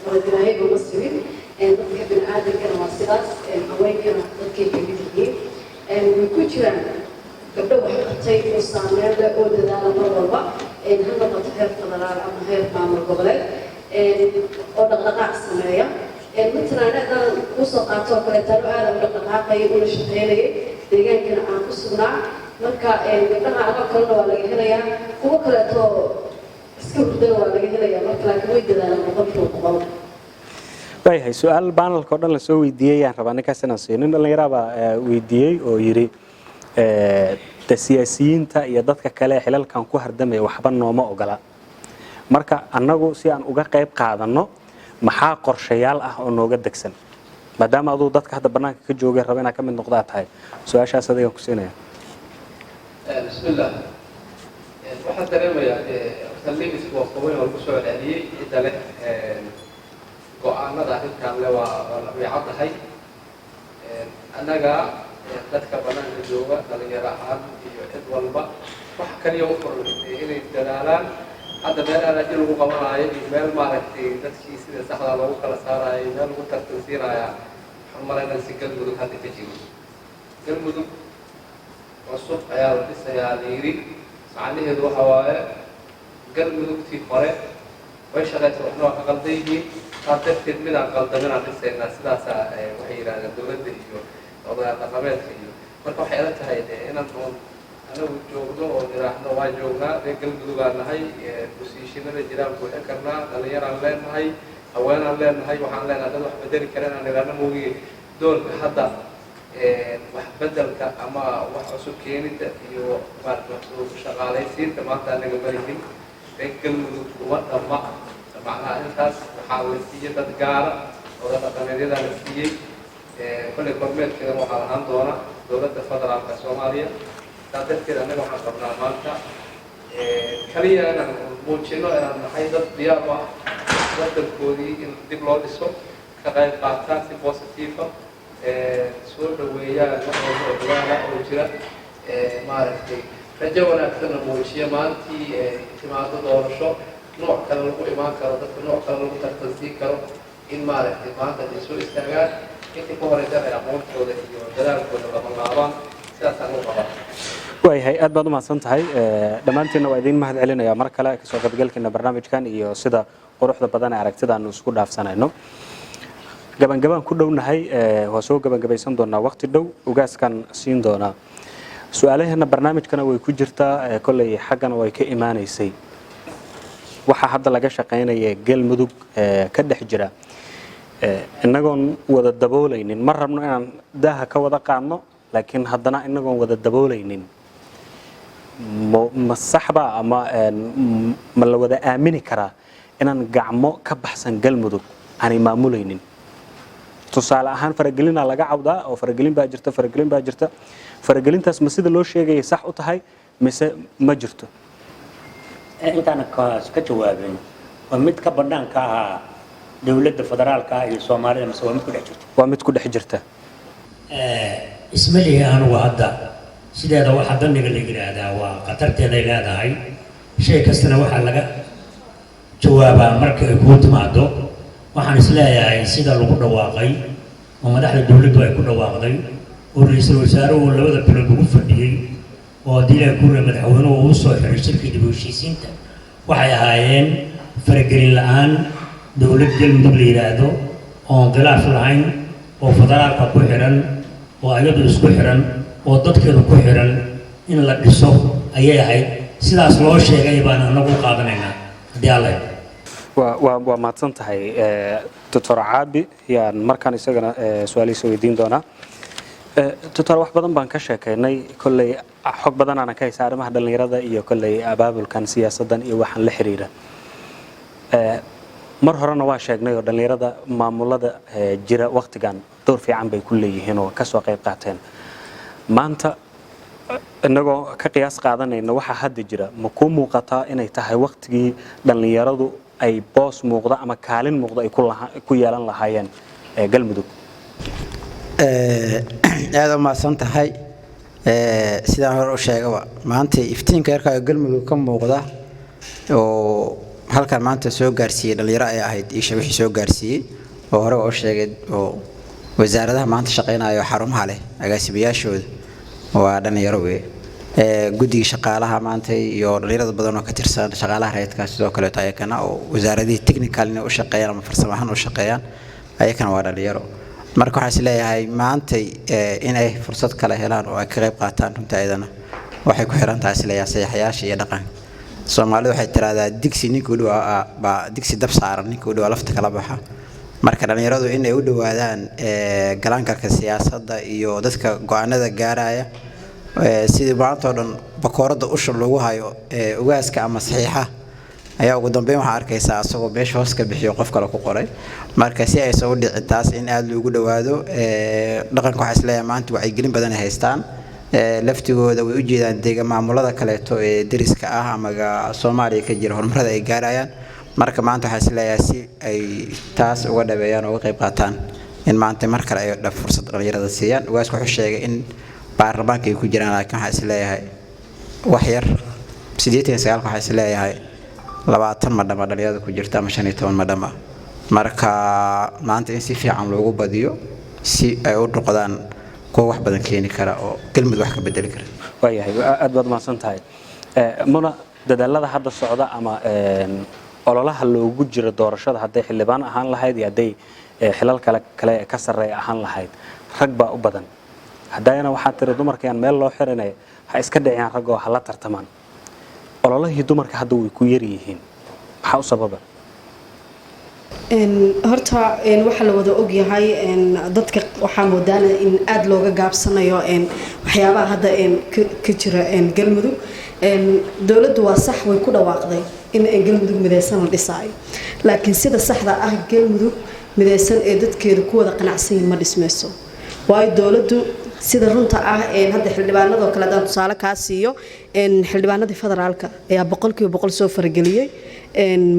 faradilaahayba ma simin. Dadka biniaadankana waa sidaas, haweenkana dadkay kamid yihiin. Way ku jiraan gabdho wax qabtay oo saameyn leh oo dadaala mar walba, ha noqoto heer federaal ama heer maamul goboleed, oo dhaqdhaqaaq sameeya. Matalan haddaan kusoo qaato oo kaleetano, aada u dhaqdhaqaaqayay una shaqeynayay deegaankana aan ku sugnaa. Marka gabdhaha anoo kalena waa laga helayaa, kuwo kaleeto iska hurdana waa laga helayaa. Marka laakiin way dadaalaan 100%. Waayahay, su-aal panelka oo dhan lasoo weydiiyey yaan rabaa ninkaas inaan siiyo. Nin dhallinyaraa baa weydiiyey oo yidhi, de siyaasiyiinta iyo dadka kale ee xilalkan ku hardamaya waxba nooma ogola. Marka annagu si aan uga qayb qaadanno, maxaa qorshayaal ah oo nooga degsan, maadaama aduu dadka hadda bannaanka ka joogay raba inaad ka mid noqdaa tahay? Su-aashaas adigaan ku siinaya. Bismillah. Waxaan dareemayaa horta limisku waa kooban, oo lagu soo celceliyey. Cidda leh go-aanada arrintan le waa way caddahay. Annaga dadka bannaanka jooga, dhalinyaro ahaan iyo cid walba, wax kaliya u furan inay dadaalaan. Hadda meel alaaji lagu qabanaayo iyo meel maaragtay dadkii sida saxda loogu kala saaraayo iyo meel lagu tartansiinayaa, waxaan malaynaa si Galmudug hadda ka jiro. Galmudug cusub ayaa la dhisayaa la yidhi. Macnaheedu waxa waaye, Galmudugtii hore way shaqaysa, waxna waa ka qaldan yihiin. Saas darteed midaan qaldaminaan dhisaynaa, sidaasaa waxay yidhahdeen dowladda iyo odayaal dhaqameedka. Iyo marka waxay ila tahay inaan uun anagu joogno oo nidhaahno waa joognaa, reer Galmudugaan nahay, positionada jiraan buuxin karnaa, dhalinyaraan leenahay, haweenaan leenahay, waxaan leenahay dad wax bedeli kara inaan nidhaahno moogiye. Doorka hadda wax bedelka ama wax cusub keenida iyo maarata wax shaqaalaysiinta maanta anaga malihin. Reer Galmudug uma dhamma. Macnaha intaas waxaa la siiyey dad gaara, oda dhaqameedyadaa la siiyey. Kolley kormeerkeedana waxaa lahaan doona dowladda federaalka Soomaaliya. Saa darteed annaga waxaan qabnaa maanta kaliya inaan muujino inaan nahay dad diyaar u ah waddankoodii in dib loo dhiso, ka qayb qaataan si positive, soo dhaweeyaan wax walba oo dadaala oo jira, maaragtay rajo wanaagsanna muujiya. Maalintii timaado doorasho nooc kale lagu imaan karo, dadka nooc kale lagu tartansiin karo, in maaragtay maanta ay soo istaagaan. Intii ka horeysa ay aqoontooda iyo dadaalkooda labanlaabaan. Sidaasaan u qabaa. Waayahay, aad baad u mahadsan tahay. Dhammaantiinna waa idiin mahad celinaya mar kale kasoo qaybgalkiina barnaamijkan iyo sida quruxda badan ee aragtida aanu isku dhaafsanayno. Gabangabaan ku dhownahay, waa soo gabangabaysan doonaa waqti dhow. Ugaaskan siin doonaa. Su-aalaheena barnaamijkana way ku jirtaa, kolley xaggana way ka imaanaysay. Waxaa hadda laga shaqaynaya Galmudug ka dhex jira, innagoon wada daboolaynin, ma rabno inaan daaha ka wada qaadno, laakiin haddana innagoon wada daboolaynin, ma saxba ama ma la wada aamini karaa inaan gacmo ka baxsan Galmudug aanay maamulaynin? Tusaale ahaan, faragelinaa laga cawdaa oo faragelin baa jirta, faragelin baa jirta. Faragelintaas ma sida loo sheegayay sax u tahay mise ma jirto? Intaana kaas ka jawaabin, waa mid ka banaanka ahaa dowladda federaalka iyo Soomaalida mise waa mid ku dhex jirta? Waa mid ku dhex jirta. Isma lihi anugu. Hadda sideeda waxaa daniga la yidhaahdaa waa khatarteeday leedahay. Shay kastana waxaa laga jawaabaa marka ay kuu timaado. Waxaan isleeyahay sida lagu dhawaaqay oo madaxda dowladdu ay ku dhawaaqday oo ra-iisul wasaaruhu 2 bilood ugu fadhiyey oo haddii Ilaahay ku madaxweynuhu uu soo xiray shirkii dib u heshiisiinta, waxay ahaayeen faragelin la-aan dowlad Galmudug la yidhaahdo oon khilaaf lahayn oo federaalka ku xiran oo ayadu isku xiran oo dadkeedu ku xiran in la dhiso ayay ahayd. Sidaas loo sheegay baan anagu u qaadanaynaa haddii Alla idmo. Waa mahadsan tahay. Doctor Caabi yaan markaan isagana su-aalihiisa weydiin doonaa. Doctor, wax badan baan ka sheekaynay, kolley xog badan aanan ka haysa arrimaha dhallinyarada iyo kolley abaabulkan siyaasaddan iyo waxaan la xiriira. Mar horena waa sheegnay oo dhallinyarada maamulada jira waqtigan door fiican bay ku leeyihiin oo kasoo qayb qaateen. Maanta innagoo ka qiyaas qaadanayna waxaa hadda jira, ma kuu muuqataa inay tahay waqtigii dhallinyaradu ay boos muuqda ama kaalin muuqda ay ku yeelan lahaayeen Galmudug? Aada u mahadsan tahay. Sidaan hore u sheegaba, maanta iftiinka yarka ee Galmudug ka muuqda oo halkan maanta soo gaarsiiyey dhalinyaro ay ahayd isha wixii soo gaarsiiyey oo hore waa u sheegay, oo wasaaradaha maanta shaqeynaya oo xarumaha leh agaasimayaashooda waa dhalinyaro weye. Guddiga shaqaalaha maanta iyo dhalinyarada badan oo ka tirsan shaqaalaha rayidka sidoo kaleeto ayakana oo wasaaradihii technical inay u shaqeeyaan ama farsamo ahaan u shaqeeyaan, ayakana waa dhalinyaro. Marka waxaan is leeyahay maantay inay fursad kale helaan oo ay ka qayb qaataan runtii ayadana waxay ku xiran tahay isleeyahay saxiixayaasha iyo dhaqanka Soomaalidu. Waxay tiraahdaa digsi ninka u dhawaa baa digsi dab saaran, ninka u dhawaa lafta kala baxa. Marka dhalinyaradu inay u dhawaadaan galaankalka siyaasadda iyo dadka go'aanada gaaraya, sidii maanta oo dhan bakooradda usha lagu hayo ugaaska ama saxiixa ayaa ugu dambeyn waxaa arkaysaa asagoo meesha hoos ka bixiyo qof kale ku qoray. Marka si aysan u dhicin taas, in aada loogu dhawaado dhaqanka, waxaa isleeyahay maanta wacyigelin badan ay haystaan. Laftigooda way u jeedaan deega maamulada kaleeto ee deriska ah ama Soomaaliya ka jira horumarada ay gaarayaan. Marka maanta waxaa isleeyahay si ay taas uga dhabeeyaan oo uga qayb qaataan, in maanta mar kale ay fursad dhalinyarada siiyaan. Ugaaska wuxuu sheegay in baarlamaanka ay ku jiraan, laakiin waxaa isleeyahay wax yar, 89-ka waxaa isleeyahay 20 ma dhama dhalinyarada ku jirta ama 15 ma dhama. Marka maanta in si fiican loogu badiyo si ay u noqdaan kuwa wax badan keeni kara oo Galmudug wax ka bedeli kara. Waayahay, aad baad mahadsan tahay. Muna, dadaalada hadda socda ama ololaha loogu jiro doorashada, hadday xildhibaan ahaan lahayd iyo hadday xilal kale ka sarreeya ahaan lahayd, rag baa u badan. Haddayana waxaa tiri dumarka yaan meel loo xirinaya, ha iska dhiciyaan raggoo ha la tartamaan. Ololahii dumarka hadda way ku yar yihiin, maxaa u sababa? Horta waxaa la wada ogyahay, dadka waxaa moodaana in aada looga gaabsanayo waxyaabaha hadda ka jira Galmudug. Dowladdu waa sax, way ku dhawaaqday in Galmudug mideysan la dhisaayo, laakiin sida saxda ah Galmudug mideysan ee dadkeedu ku wada qanacsan yihiin ma dhismayso, waayo dowladdu sida runta ah hadda xildhibaanadoo kale haddaan tusaale kaa siiyo, xildhibaanadii federaalka ayaa 100% soo farageliyey.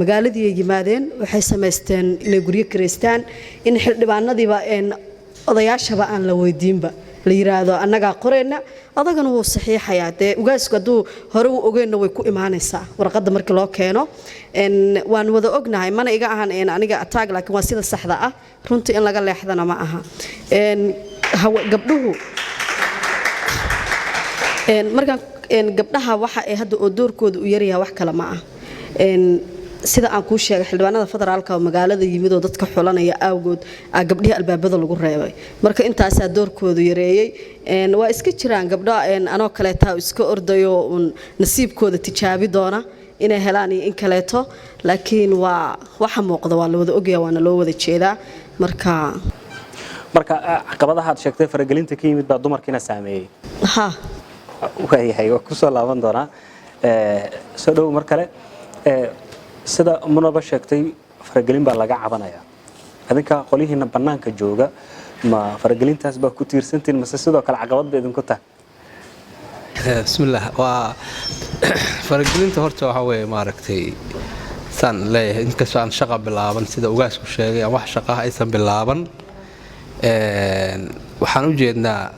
Magaaladii ay yimaadeen, waxay samaysteen inay guryo kireystaan, in xildhibaanadiiba odayaashaba aan la weydiinba, la yiraahdo annagaa qoreyna, odagana wuu saxiixayaa. Dee ugaasku hadduu hore u ogeynna way ku imaanaysaa warqadda markii loo keeno. Waan wada ognahay, mana iga ahan aniga ataag, laakiin waa sida saxda ah, runtii in laga leexdana ma aha. Gabdhuhu markaan gabdhaha waxa ay hadda oo doorkooda u yaryahay wax kale ma ah. Sida aan kuu sheegay, xildhibaanada federaalka oo magaalada yimid oo dadka xulanaya awgood aa gabdhihii albaabada lagu reebay. Marka intaasaa doorkoodu yareeyey. Waa iska jiraan gabdho anoo kaleetaa iska ordayo uun nasiibkooda tijaabi doona inay helaan iyo in kaleeto, laakiin waa waxa muuqda, waa la wada ogaya, waana loo wada jeedaa marka. Marka caqabadaha aad sheegtay faragelinta ka yimid baa dumarkiina saameeyey? Ha. Waayahay, waa kusoo laaban doonaa. Soo dhow mar kale. Sida Munaba sheegtay, faragelin baa laga cabanaya. Adinka qolyihiina bannaanka jooga, ma faragelintaas baa ku tiirsantiin mase sidoo kale caqabad ba idinku tahay? Bismillaah. Waa faragelinta horta waxaa weeye, maaragtay, saan leeyahay, inkastoo aan shaqa bilaaban, sida ugaasku sheegay, aan wax shaqaha aysan bilaaban, waxaan u jeednaa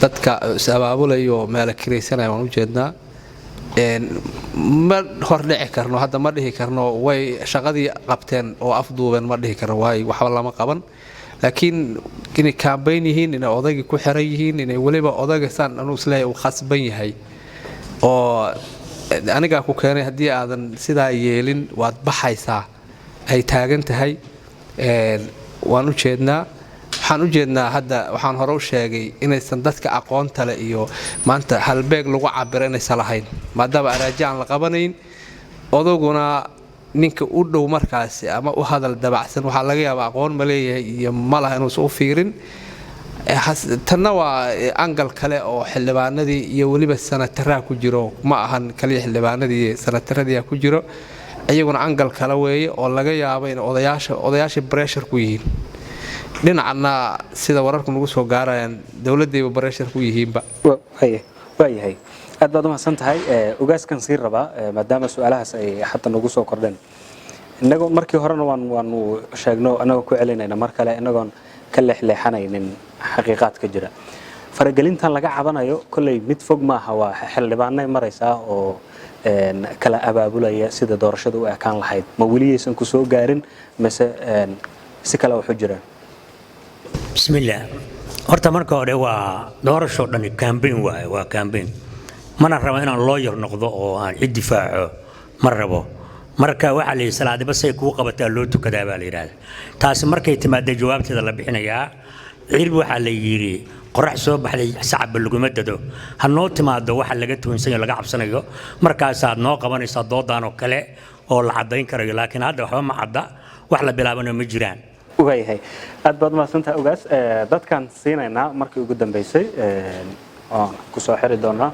dadka is abaabulayo meela kiraysanaya waan u jeednaa. Ma hor dhici karno hadda, ma dhihi karno way shaqadii qabteen oo afduubeen, ma dhihi karno, waayo waxba lama qaban. Laakiin inay kaambayn yihiin, inay odaygii ku xiran yihiin, inay weliba odayga saan anuu isleeyahay uu khasban yahay oo anigaa ku keenay, haddii aadan sidaa yeelin waad baxaysaa ay taagan tahay, waan u jeednaa. Waxaan u jeednaa hadda, waxaan hore u sheegay inaysan dadka aqoonta leh iyo maanta halbeeg lagu cabiro inaysan lahayn, maadaama araaji aan la qabanayn. Odaguna ninka u dhow markaasi ama u hadal dabacsan waxaa laga yaabaa aqoon ma leeyahay iyo ma laha inuusan u fiirin. Tanna waa angal kale oo xildhibaanadii iyo weliba sanataraha ku jiro, ma ahan kaliya xildhibaanadii, sanataradiia ku jiro iyaguna, angal kale weeye oo laga yaabo in odayaasha pressure ku yihiin. Dhinacna sida wararku nagu soo gaarayaan, dowladayba pressure ku yihiinba. Waayahay, aad baad umahadsan tahay. Ugaaskan sii rabaa, maadaama su-aalahaas ay hadda nagu soo kordheen, innagoo markii horena waanu sheegno, annagoo ku celinayna mar kale, innagoon ka leexleexanaynin xaqiiqaadka jira. Faragelintan laga cabanayo kolley mid fog maaha, waa xildhibaanay maraysaa oo kala abaabulaya sida doorashada u ekaan lahayd. Ma weliyaysan ku soo gaarin mise si kale waxu jiraan? Bismillaah. Horta marka hore waa doorashoo dhani campaign waaye, waa campaign. Mana rabo inaan lawyer noqdo oo aan cid difaaco, ma rabo. Marka waxaa la yidhi, salaadiba say kuu qabataa loo tukadaa baa la yidhahda. Taasi markay timaadda jawaabteeda la bixinayaa. Cirib waxaa la yidhi, qorax soo baxday sacabba laguma dado. Ha noo timaado waxa laga tuunsanyo, laga cabsanayo, markaasaad noo qabanaysaa doodaan oo kale oo la caddayn karayo. Laakiin hadda waxba ma cadda, wax la bilaabana ma jiraan. Waayahay, aad baad mahadsantahay, Ogaas. Dadkaan siinaynaa markii ugu dambeysay oon kusoo xiri doonaa.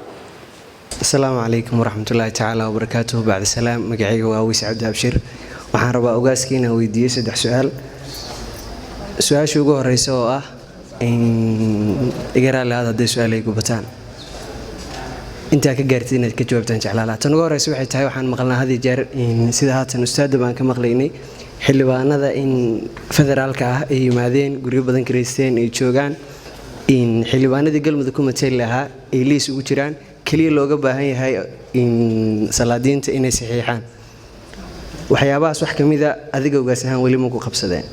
Asalaamu calaykum waraxmatullaahi tacaala wabarakaatuhu. Bacdi salaam, magacayga waa Awiis Cabdi Abshir. Waxaan rabaa ogaaskii inaan weydiiyo saddex su-aal. Su-aasha ugu horeysa oo ah, iga raalli aad hadday su-aalay gubataan, intaa ka gaartid inaad ka jawaabtaan jeclaalaha. Tan ugu horeysa waxay tahay, waxaan maqalnaa had iyo jeer, sida haatan ustaada baan ka maqlaynay, xildhibaanada in federaalka ah ay yimaadeen, guryo badan karaysteen, ay joogaan, in xildhibaanadii Galmudug ku matali lahaa ay liis ugu jiraan, keliya looga baahan yahay in salaadiinta inay saxiixaan. Waxyaabahaas wax ka mida adiga ogaas ahaan weli maku qabsadeen?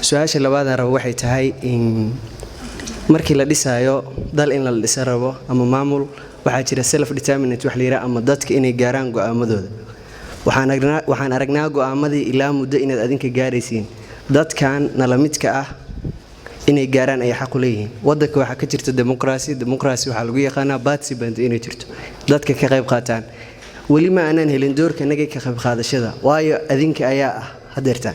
Su-aasha labaadaan rabo waxay tahay, in markii la dhisaayo dal, in la dhisa rabo ama maamul, waxaa jira self determinate wax la yidhaha, ama dadka inay gaaraan go'aamadooda. Waxaan aragnaa go'aamadii ilaa muddo inaad adinka gaaraysiin. Dadkan nala midka ah inay gaaraan ay xaq u leeyihiin. Wadanka waxaa ka jirta democracy. Democracy waxaa lagu yaqaanaa participant inay jirto, dadka ka qayb qaataan. Weli ma aanaan helin doorka inagay ka qayb qaadashada, waayo adinka ayaa ah hadeertaan.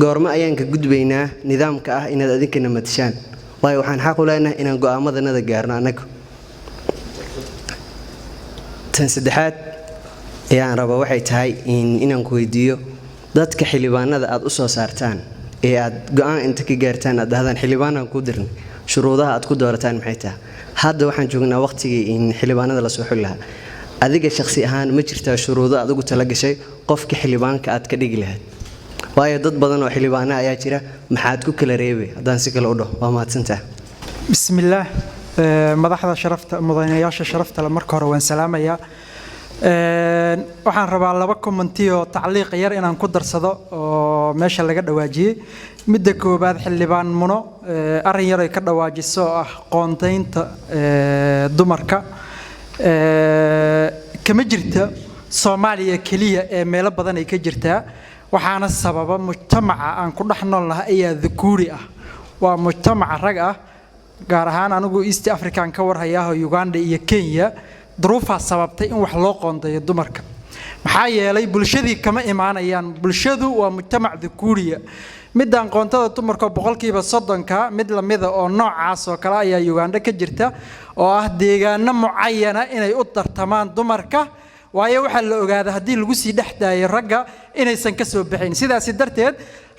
Goormo ayaan ka gudbaynaa nidaamka ah inaad adinkana matashaan? Waayo waxaan xaq u leenahay inaan go'aamadanada gaarno annagu. Tan saddexaad ayaan raba waxay tahay inaan ku weydiiyo, dadka xildhibaanada aad u soo saartaan ee aad go-aan inta ka gaartaan aad dhahdaan xildhibaanaan kuu dirnay, shuruudaha aad ku doorataan maxay tahay? Hadda waxaan joognaa waqtigii in xildhibaanada lasoo xuli lahaa. Adiga shakhsi ahaan ma jirtaa shuruudo aad ugu talagashay qofka xildhibaanka aad ka dhigi lahayd? Waayo dad badan oo xildhibaana ayaa jira, maxaad ku kala reebay? Haddaan si kale u dhaho, waa mahadsantaha. Bismillaah. Madaxda sharafta, mudanayaasha sharafta le, marka hore waan salaamayaa. Waxaan rabaa laba comment oo tacliiq yar inaan ku darsado oo meesha laga dhawaajiyey. Midda koowaad, xildhibaan Muno arrin yar ay ka dhawaajiso oo ah qoondaynta dumarka, kama jirta Soomaaliya keliya ee meelo badan ay ka jirtaa. Waxaana sababa mujtamaca aan ku dhex nool nahay ayaa dhukuuri ah, waa mujtamaca rag ah. Gaar ahaan anigu East African ka warhayaaho, Uganda iyo Kenya, duruufaa sababtay in wax loo qoondeeyo dumarka. Maxaa yeelay bulshadii kama imaanayaan, bulshadu waa mujtamac dhukuuriya. Midaan qoontada dumarka 30%-ka mid lamida oo noocaas oo kale ayaa Uganda ka jirta, oo ah deegaano mucayana inay u tartamaan dumarka. Waayo waxaa la ogaadaa haddii lagu sii dhex daayo ragga inaysan ka soo baxayn. Sidaasi darteed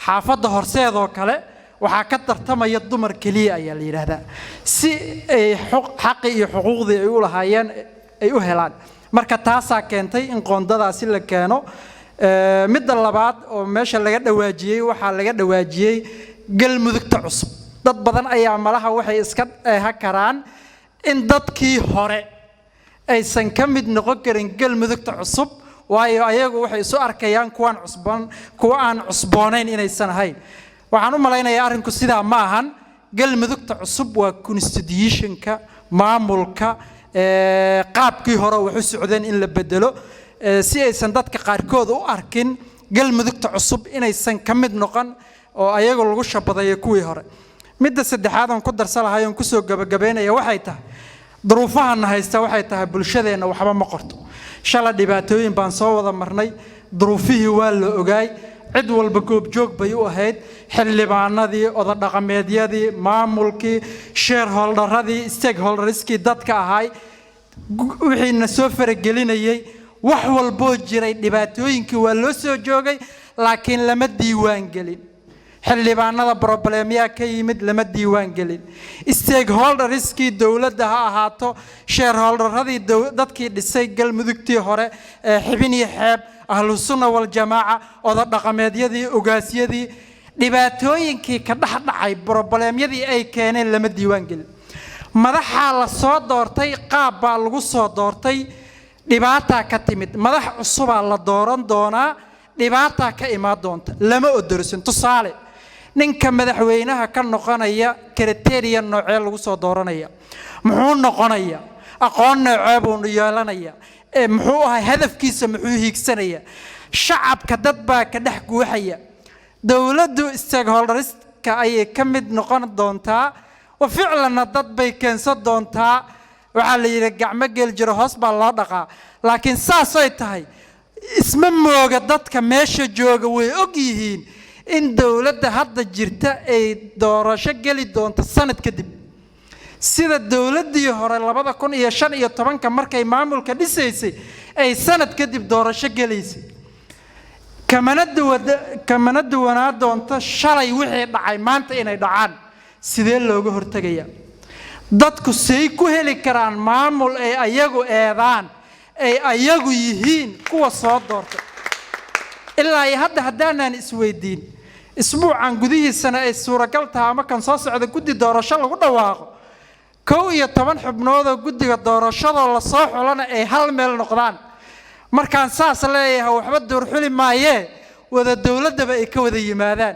xaafadda Horseedoo kale waxaa ka tartamaya dumar keliya ayaa la yidhaahdaa, si ay xaqii iyo xuquuqdii ay u lahaayeen ay u helaan. Marka taasaa keentay in qoondadaasi la keeno. Midda labaad oo meesha laga dhawaajiyey, waxaa laga dhawaajiyey Galmudugta cusub. Dad badan ayaa malaha waxay iska dheeha karaan in dadkii hore aysan ka mid noqon karin Galmudugta cusub, waayo ayagu waxay isu arkayaan kuwaan cusboon, kuwa aan cusboonayn inaysan ahayn. Waxaan u malaynayaa arrinku sidaa ma ahan. Galmudugta cusub waa constitutionka maamulka, qaabkii hore wax u socdeen in la bedelo, si aysan dadka qaarkood u arkin Galmudugta cusub inaysan ka mid noqon oo ayagu lagu shabadeeyo kuwii hore. Midda saddexaad oon ku darsan lahay oon kusoo gabagabaynaya waxay tahay, duruufahana haysta waxay tahay bulshadeenna waxba ma qorto. Shala dhibaatooyin baan soo wada marnay, duruufihii waa la ogaay, cid walba goobjoog bay u ahayd, xildhibaanadii, odadhaqameedyadii, maamulkii, shareholderadii, stakeholderskii dadka ahay, wixiina soo faragelinayay, wax walboo jiray, dhibaatooyinkii waa loo soo joogay, laakiin lama diiwaan gelin. Xildhibaanada problemyaa ka yimid lama diiwaan gelin. Stakeholderskii dowladda ha ahaato, shareholderadii, dadkii dhisay Galmudugtii hore ee Xibin iyo Xeeb, Ahlu Sunna Waljamaaca, oda dhaqameedyadii, ogaasyadii, dhibaatooyinkii ka dhex dhacay, problemyadii ay keeneen lama diiwaan gelin. Madaxaa la soo doortay, qaab baa lagu soo doortay, dhibaataa ka timid. Madax cusubaa la dooran doonaa, dhibaataa ka imaan doonta. Lama odorsin. Tusaale, ninka madaxweynaha ka noqonaya, criteria noocee lagu soo dooranaya? Muxuu noqonaya? Aqoon noocee buu yeelanaya? Muxuu ahay hadafkiisa? Muxuu hiigsanaya? Shacabka dad baa ka dhex guuxaya. Dowladdu stakeholderska ayay ka mid noqon doontaa, wa ficlanna dad bay keensan doontaa. Waxaa la yidhi, gacmo geel jiro hoos baa loo dhaqaa. Laakiin saasay tahay, isma mooga. Dadka meesha jooga way og yihiin in dowladda hadda jirta ay doorasho geli doonto sanad kadib, sida dowladdii hore 2015-ka markay maamulka dhisaysay ay sanad kadib doorasho gelaysay. Kamana duwanaa doonto shalay wixii dhacay maanta inay dhacaan. Sidee looga hortegayaa? Dadku say ku heli karaan maamul ay ayagu eedaan, ay ayagu yihiin kuwa soo doortay? Ilaa iyo hadda haddaanaan isweydiin, isbuucan gudihiisana ay suuragal tahay ama kan soo socda guddi doorasho lagu dhawaaqo, 11 xubnoodoo guddiga doorashadoo lasoo xulana ay hal meel noqdaan. Markaan saas leeyahay, waxba doorxuli maayee, wada dowladdaba ay ka wada yimaadaan,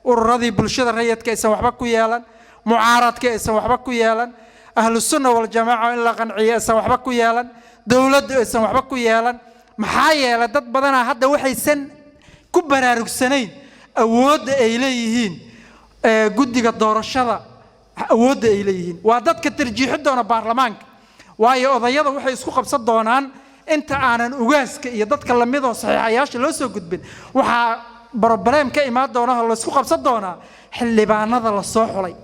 ururadii bulshada rayidka aysan waxba ku yeelan, mucaaradka aysan waxba ku yeelan, Ahlu Sunna Waljamaaca in la qanciyo aysan waxba ku yeelan, dowladdu aysan waxba ku yeelan. Maxaa yeelay, dad badanaa hadda waxaysan ku baraarugsanayn awoodda ay leeyihiin guddiga doorashada, awoodda ay leeyihiin. Waa dadka tarjiixi doona baarlamaanka, waayo odayada waxay isku qabsan doonaan inta aanan ugaaska iyo dadka lamidoo saxiixayaasha loo soo gudbin. Waxaa problem ka imaan doona oo laysku qabsan doonaa xildhibaanada la soo xulay.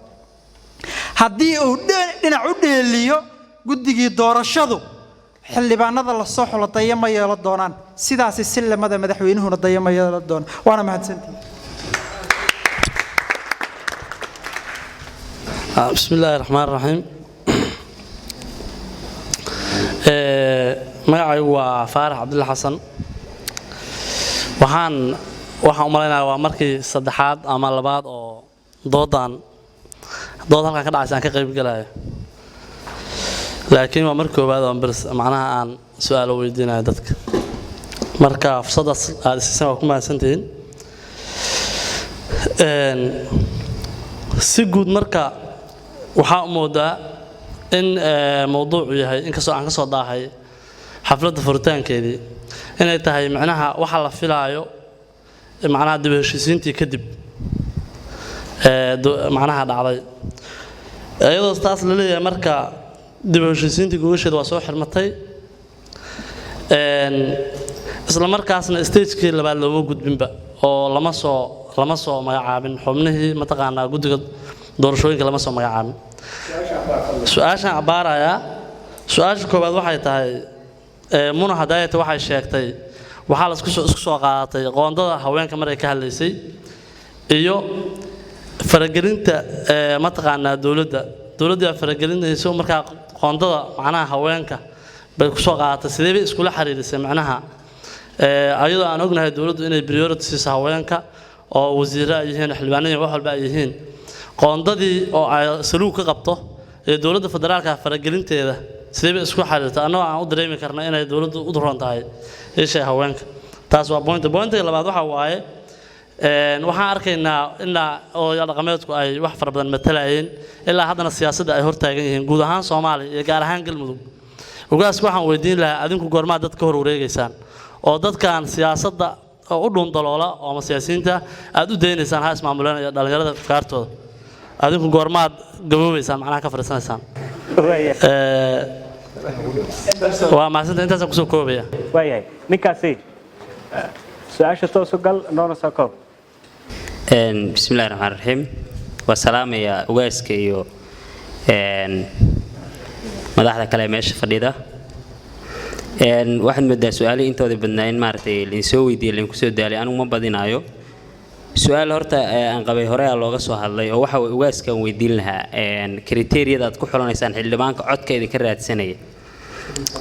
Haddii uu dhinac u dheeliyo guddigii doorashadu, xildhibaanada la soo xulo dayo ma yeelan doonaan. Sidaasi si lamada madaxweynuhuna dayo ma yeelan doonaan. Waana mahadsantihin. بسم الله الرحمن الرحيم. Magacaygu waa Faarax Cabdulla Xasan. Waxaan u malaynayaa waa markii saddexaad ama labaad oo doodan dood halkan ka dhacaysa aan ka qayb galayo, laakiin waa markii koowaad oo bers macnaha aan su-aalo weydiinayo dadka. Marka fursaddaas aad isiiseen waa ku mahadsantihiin. Si guud marka waxaa u moodaa in mowduucu yahay, inkastoo aan ka soo daahay xafladda furitaankeedii, inay tahay macnaha waxa la filaayo macnaha dib u heshiisiintii kadib macnaha dhacday, iyadoo taas la leeyahay. Marka dib u heshiisiintii gogasheeda waa soo xirmatay, isla markaasna stagekii labaad looma gudbinba oo lama soo magacaabin xubnihii mataqaanaa guddiga doorashooyinka lama soo magacaabin. Su-aashaan abbaarayaa, su-aasha koowaad waxay tahay, Muna Hadaayata waxay sheegtay, waxaa la isku soo qaadatay qoondada haweenka mar ay ka hadlaysay iyo faragelinta mataqaanaa dowladda faragelinayso. Markaa qoondada macnaha haweenka bay ku soo qaadatay. Sidee bay iskula xiriirisay macnaha, ayadoo aan ognahay dowladdu inay priority siiso haweenka oo wasiirro ay yihiin, xildhibaanadii, wax walba ay yihiin, qoondadii oo ay saluug ka qabto ee dowladda federaalka faragelinteeda sidee bay isku xiriirtay, annagoo aan u dareemi karna inay dowladdu u roon tahay isha haweenka? Taas waa point. Pointiga labaad waxa waaye, waxaan arkaynaa ilaa odayaal dhaqameedku ay wax fara badan matalayeen, ilaa haddana siyaasadda ay hortaagan yihiin guud ahaan Soomaaliya iyo gaar ahaan Galmudug. Ugaaska waxaan weydiin lahaa, adinku goormaa dad ka hor wareegaysaan oo dadkan siyaasadda oo u dhuundaloola oo ama siyaasiyiinta aad u daynaysaan ha ismaamuleen dhalinyarada afkaartooda? Adinku goormaad gaboobaysaan, macnaha ka fadhiisanaysaan? Waa mahadsanta, intaasaan kusoo koobaya. Waayahay, ninkaasi su-aasha toos u gal, noona soo koob. Bismi illahi raxmaan raxiim. Waa salaamaya ugaaska iyo madaxda kale ee meesha fadhida. Waxaad moodaa su-aalihii intooda badnaa in maaragtay lainsoo weydiiyey, lainku soo daalay. Anigu ma badinaayo. Su-aal horta aan qabay hore aa looga soo hadlay, oo waxa ugaaskaan weydiin lahaa kriteeriyada aad ku xulanaysaan xildhibaanka codka idinka raadsanaya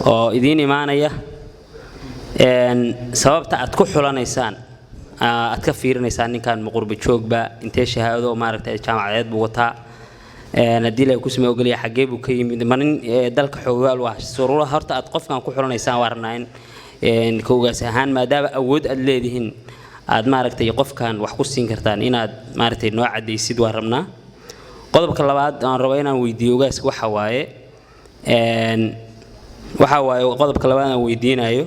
oo idiin imaanaya, sababta aad ku xulanaysaan, aad ka fiirinaysaan ninkan ma qurba joogba, intee shahaado maaragtay jaamacadeed buu wataa. Haddii la kusme ogolaya, xaggee buu ka yimid? Ma nin dalka xoogaal u ah? Shuruudaha horta aad qofkan ku xulanaysaan waa rabnaa in ka ugaas ahaan, maadaama awood aad leedihiin, aad maaragtay qofkan wax ku siin kartaan, inaad maaragtay noo cadaysid waa rabnaa. Qodobka labaad aan rabo inaan weydiiyo ugaaska waxa waaye qodobka labaad aan weydiinayo: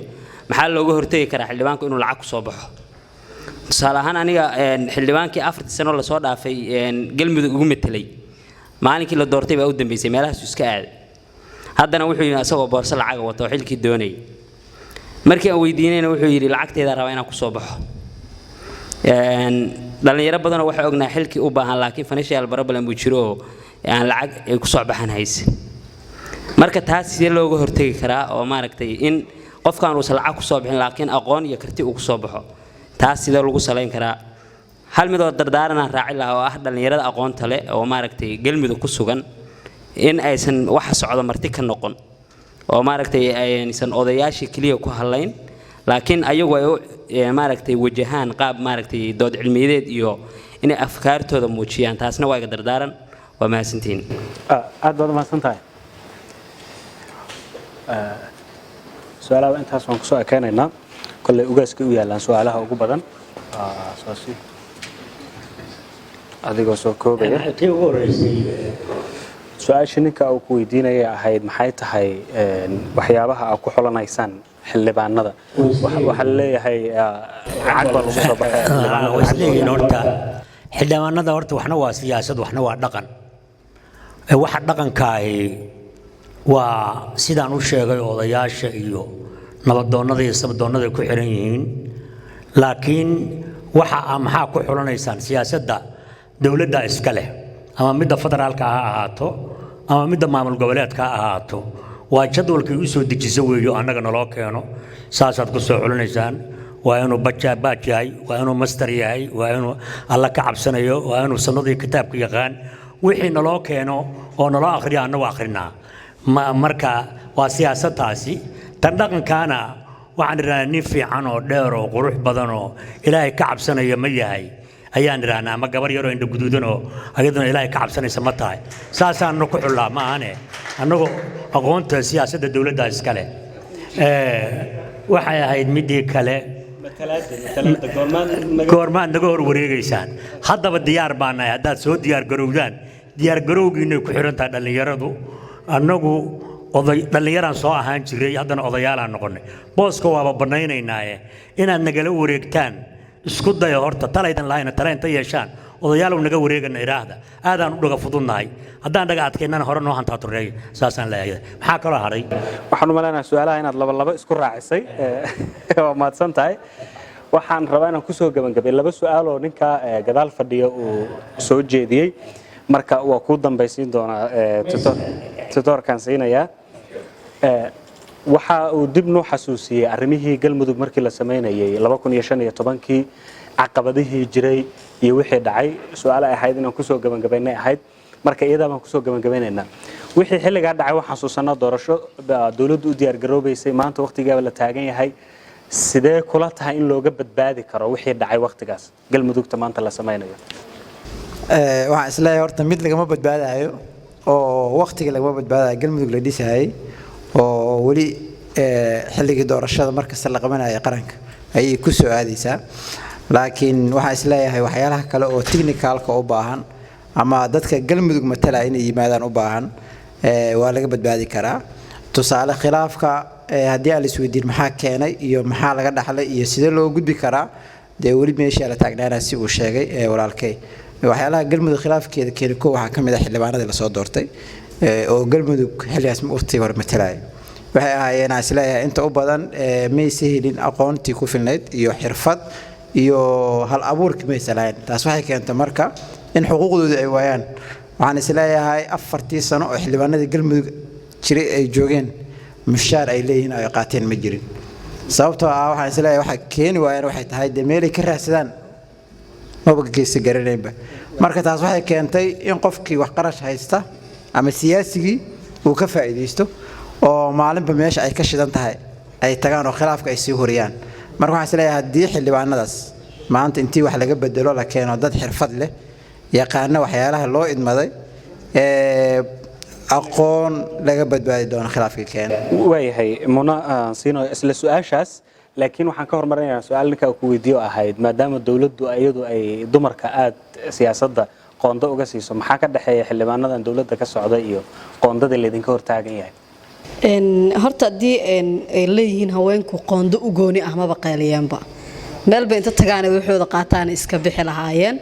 maxaa looga hortegi karaa xildhibaanku inuu lacag kusoo baxo? Tusaale ahaan, aniga xildhibaankii 4-tii sano lasoo dhaafay Galmudug ugu metelay, maalinkii la doortay baa u dambeysay meelahaasu iska aaday. Haddana wuxuu yidhi asagoo boorso lacaga wata oo xilkii doonayay. Markii aan weydiinayna wuxuu yidhi lacagteeda rabaa inaan kusoo baxo. Dhalinyaro badanoo waxay ognahay xilkii u baahan, laakiin financial problem uu jiro oo aan lacag ay kusoo baxan haysan. Marka taas sidee looga hortegi karaa oo maaragtay in qofkan uusan lacag kusoo bixin, laakiin aqoon iyo karti uu kusoo baxo? Taas sidee lagu salayn karaa? Hal mid oo dardaaranaan raacin lahaa oo ah dhalinyarada aqoonta leh oo maaragtay Galmudug ku sugan in aysan waxa socda marti ka noqon, oo maaragtay aysan odayaashii keliya ku hadlayn, laakiin ayagu ay u maaragtay wajahaan qaab maaragtay dood cilmiyeed iyo inay afkaartooda muujiyaan. Taasna waa iga dardaaran. Waa mahadsantihiin. Aad baad umahadsan tahay. Su-aalaha intaas waan kusoo ekeynaynaa. Kolley ugaaska u yaalaan su-aalaha ugu badan. Soo adigoo soo koobaya. Tii ugu horeysay? Su-aashii ninka uu ku weydiinayay ahayd maxay tahay waxyaabaha aad ku xulanaysaan xildhibaanada? Waxaa la leeyahay lacag baa lagu soo baxay xildhibaanada. Way isleeyihiin horta xildhibaanada. Horta waxna waa siyaasad, waxna waa dhaqan. Waxa dhaqankaahi waa sidaan u sheegay, odayaasha iyo nabadoonnada iyo sabdoonnada ku xiran yihiin. Laakiin waxa maxaa ku xulanaysaan, siyaasadda dowladda iska leh, ama midda federaalka ha ahaato ama midda maamul goboleedka ha ahaato, waa jadwalkay u soo dejiso weeyo annaga naloo keeno. Saasaad ku soo xulanaysaan: waa inuu baaj yahay, waa inuu master yahay, waa inuu Alla ka cabsanayo, waa inuu sunnadii kitaabka yaqaan. Wixii naloo keeno oo naloo akhriya annagu akhrinaa. Marka waa siyaasadtaasi. Tan dhaqankaana waxaan idhahnaa nin fiican oo dheer oo qurux badan oo Ilaahay ka cabsanaya ma yahay ayaan idhahnaa, ama gabar yaroo indho guduudan oo ayaduna Ilaahay ka cabsanaysa ma tahay. Saasaanu ku xullaa. Ma ahane annagu aqoonta siyaasadda dowladda iska leh. Waxay ahayd midii kale, goormaad naga hor wareegaysaan? Haddaba diyaar baa nahay haddaad soo diyaar garowdaan. Diyaar garowgiinay ku xiran tahay dhallinyaradu. Annagu oday dhallinyaraan soo ahaan jiray, haddana odayaalaan noqonnay. Booska waaba bannaynaynaaye inaad nagala wareegtaan isku daya. Horta talaydan lahayna tala inta yeeshaan, odayaalow naga wareegana idhaahda. Aadaan u dhaga fududnahay. Haddaan dhaga adkaynana hore noo hantaa tureeya. Saasaan leeyahay. Maxaa kaloo hadhay? Waxaan u maleynayaa su-aalaha inaad laba laba isku raacisay. Waa mahadsan tahay. Waxaan rabaa inaan kusoo gabangabay laba su-aal oo ninka gadaal fadhiya uu soo jeediyey. Marka waa kuu dambaysiin doonaa, tutoorkaan siinayaa. Waxa uu dib noo xasuusiyey arrimihii Galmudug markii la samaynayay 2015-kii, caqabadihii jiray iyo wixii dhacay. Su-aal ay ahayd inaan kusoo gabagabaynay ahayd. Marka iyadaa baan kusoo gabagabaynaynaa. Wixii xilligaa dhacay waxaan xasuusanaa doorasho dowladdu u diyaargaroobaysay. Maanta waqtigaaba la taagan yahay. Sidee kula tahay in looga badbaadi karo wixii dhacay waqtigaas Galmudugta maanta la samaynayo? Waxaan isleeyahay horta mid lagama badbaadayo oo waqtiga lagama badbaadayo. Galmudug la dhisayay oo weli xilligii doorashada markasta la qabanaya qaranka ayay ku soo aadaysaa. Laakiin waxaan isleeyahay waxyaalaha kale oo technicalka u baahan ama dadka Galmudug matala inay yimaadaan u baahan waa laga badbaadi karaa. Tusaale, khilaafka haddii aan la isweydiin maxaa keenay iyo maxaa laga dhaxlay iyo sidee loo gudbi karaa, dee weli meeshaa la taagnaanaa. Si uu sheegay walaalkay, waxyaalaha Galmudug khilaafkeeda keeni ko waxaa ka mid ah xildhibaanadii lasoo doortay oo Galmudug xilligaas waqtigii hore matalaya. Waxay ahaayeen, aan isleeyahay, inta u badan maysa helin aqoontii ku filnayd iyo xirfad iyo hal abuurkii maysa lahayn. Taas waxay keentay marka in xuquuqdoodii ay waayaan. Waxaan isleeyahay 4-tii sano oo xildhibaanadii Galmudug jiray ay joogeen, mushaar ay leeyihiin oo ay qaateen ma jirin. Sababtoo ah waxaan isleeyahay waxay keeni waayeen waxay tahay dee meelay ka raadsadaan maba geysta garanaynba. Marka taas waxay keentay in qofkii wax qarash haysta ama siyaasigii uu ka faa'iidaysto oo maalinba meesha ay ka shidan tahay ay tagaan oo khilaafka ay sii horiyaan. Marka waxaan isleeyahay haddii xildhibaanadaas maanta intii wax laga bedelo la keeno dad xirfad leh, yaqaana waxyaalaha loo idmaday. Aqoon laga badbaadi doono khilaafkii keena. Waayahay, Muna, aan siino isla su-aashaas, laakiin waxaan ka hormarinayaa su-aal ninka ku weydiiyo ahayd: maadaama dowladdu iyadu ay dumarka aad siyaasadda qoondo uga siiso, maxaa ka dhexeeya xildhibaanadan dowladda ka socda iyo qoondada laydinka hortaagan yahay? Horta haddii ay leeyihiin haweenku qoondo u gooni ah, maba qayliyeenba. Meelba inta tagaana waxooda qaataan iska bixi lahaayeen.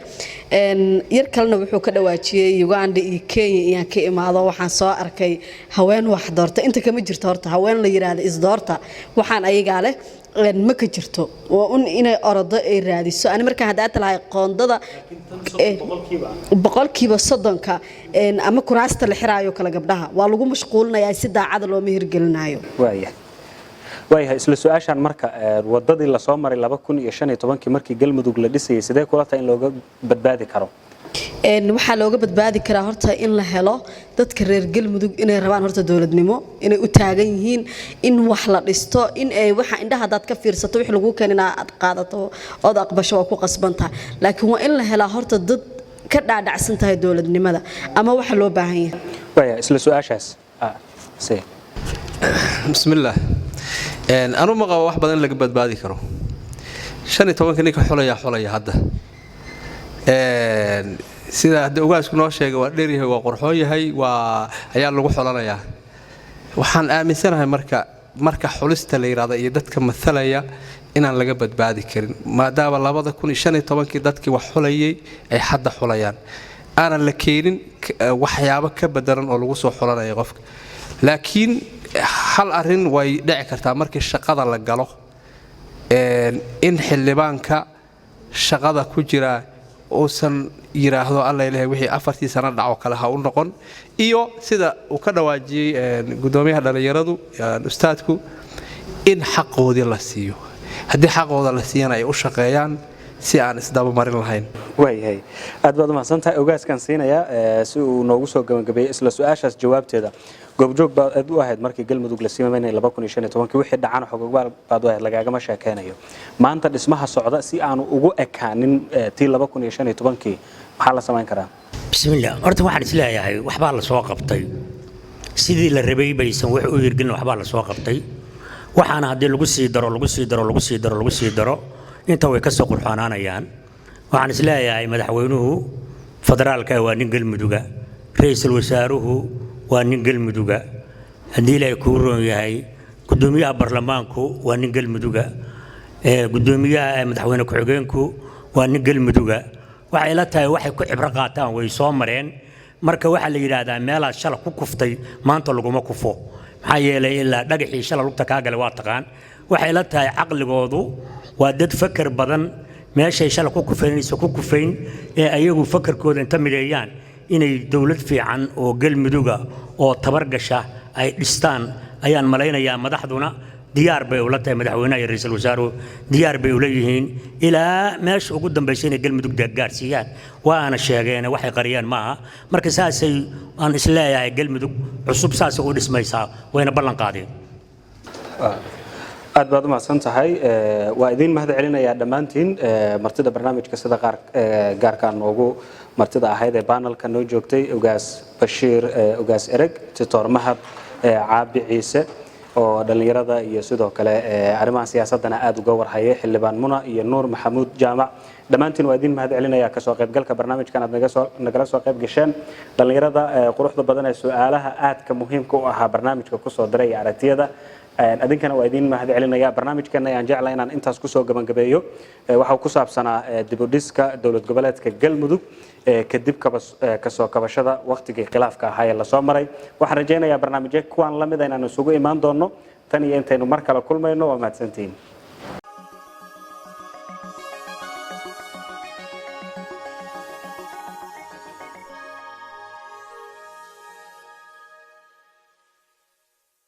Yar kalena wuxuu ka dhawaajiyey Uganda iyo Kenya iyaan ka imaado, waxaan soo arkay haween wax doorta. Inta kama jirto horta haween la yiraahdo isdoorta, waxaan ayagaa leh ma ka jirto. Waa un inay orodo ay raadiso. Ani markaan hadda lahay qoondada 30%-ka ama kuraasta la xiraayo kale gabdhaha waa lagu mashquulinayaa, si daacada looma hirgelinayo. Waayahay, isla su-aashaan marka, wadadii lasoo maray 2015-kii markii Galmudug la dhisayay, sidee kula tahay in looga badbaadi karo? Waxaa looga badbaadi karaa horta in la helo dadka reer Galmudug inay rabaan horta dowladnimo, inay u taagan yihiin in wax la dhisto, in ay waxa indhaha hadaad ka fiirsato wix lagu keenin aad qaadato ood aqbasho waa ku qasbantahay. Laakiin waa in la helaa horta dad ka dhaadhacsan tahay dowladnimada ama waxa loo baahan yahay. Waaya, isla su-aashaas si Bismillaah. Anu ma qabo wax badan in laga badbaadi karo. 15-ka ninka xulaya xulaya hadda, sida hadda ugaasku noo sheegay, waa dheeryahay, waa qurxoon yahay, waa ayaa lagu xulanayaa. Waxaan aaminsanahay marka xulista la yidhahda iyo dadka matalaya inaan laga badbaadi karin, maadaama 2015-kii dadkii wax xulayay ay hadda xulayaan, aanan la keenin waxyaabo ka bedelan oo lagu soo xulanaya qofka. Laakiin hal arrin way dhici kartaa: markii shaqada la galo, in xildhibaanka shaqada ku jira uusan yidhaahdo alla ilahay wixii 4-tii sano dhaco kale ha u noqon, iyo sida uu ka dhawaajiyey gudoomiyaha dhallinyaradu, ustaadku, in xaqoodii la siiyo. Haddii xaqooda la siiyana ay u shaqeeyaan si aan isdabamarin lahayn. Waayahay, aad baad umahadsan tahay. Ogaaskaan siinayaa si uu noogu soo gabagabeeyey isla su-aashaas jawaabteeda. Goobjoog baad aad u ahayd markii Galmudug la simaynay 2015-kii, wixii dhacana xogogbaal baad u ahayd, lagaagama sheekeynayo. Maanta dhismaha socda si aanu ugu ekaanin tii 2015-kii, maxaa la samayn karaa? Bismillah. Horta waxaan isleeyahay waxbaa la soo qabtay. Sidii la rabay baysan wax u hirgelin, waxbaa la soo qabtay. Waxaana haddii lagu sii daro, lagu sii daro, lagu sii daro, lagu sii daro, inta way ka soo qurxoonaanayaan. Waxaan isleeyahay madaxweynuhu federaalka waa nin Galmuduga, ra-iisul wasaaruhu waa nin Galmuduga, haddii Ilaahay kuu roon yahay gudoomiyaha baarlamaanku waa nin Galmuduga, gudoomiyaha madaxweyne ku-xigeenku waa nin Galmuduga. Waxay la tahay waxay ku cibro qaataan way soo mareen. Marka waxaa la yidhaahdaa meelaad shala ku kuftay maanta laguma kufo, maxaa yeelay ilaa dhagaxii shala lugta kaa galay waa taqaan. Waxay la tahay caqligoodu waa dad fakar badan, meeshay shala ku kufaynayso ku kufayn ee ayagu fakarkooda inta mideeyaan inay dowlad fiican oo Galmuduga oo tabar gasha ay dhistaan ayaan malaynayaa. Madaxduna diyaar bay ula tahay, madaxweynaha iyo ra-iisul wasaaruhu diyaar bay ula yihiin ilaa meesha ugu dambaysa inay Galmudug gaarsiiyaan, waana sheegeen, waxay qariyaan maaha. Marka saasay aan isleeyahay Galmudug cusub saasay u dhismaysaa, wayna ballan qaadeen. Aad baad u mahadsan tahay. Waa idiin mahad celinayaa dhammaantiin martida barnaamijka, sida qaar gaarkaa noogu martida ahayd ee panelka noo joogtay: Ugaas Bashiir Ugaas Ereg, Titoor Mahad Caabi Ciise oo dhallinyarada iyo sidoo kale arrimaha siyaasaddana aad uga warhayay, Xildhibaan Muna iyo Nuur Maxamuud Jaamac. Dhammaantiin waa idiin mahad celinaya kasoo qaybgalka barnaamijkan aad nagala soo qayb gasheen. Dhallinyarada quruxda badan ee su-aalaha aadka muhiimka u ahaa barnaamijka kusoo diray iyo aragtiyada, adinkana waa idiin mahad celinaya. Barnaamijkeena ayaan jeclaa inaan intaas kusoo gabagabeeyo. Waxa ku saabsanaa dib u dhiska dowlad goboleedka Galmudug kadib kasoo kabashada waqtigii khilaafka ahaa ee lasoo maray. Waxaan rajaynayaa barnaamijyo kuwan la mid a inaan isugu imaan doono. Tan iyo intaynu mar kale kulmayno, waa mahadsantihiin.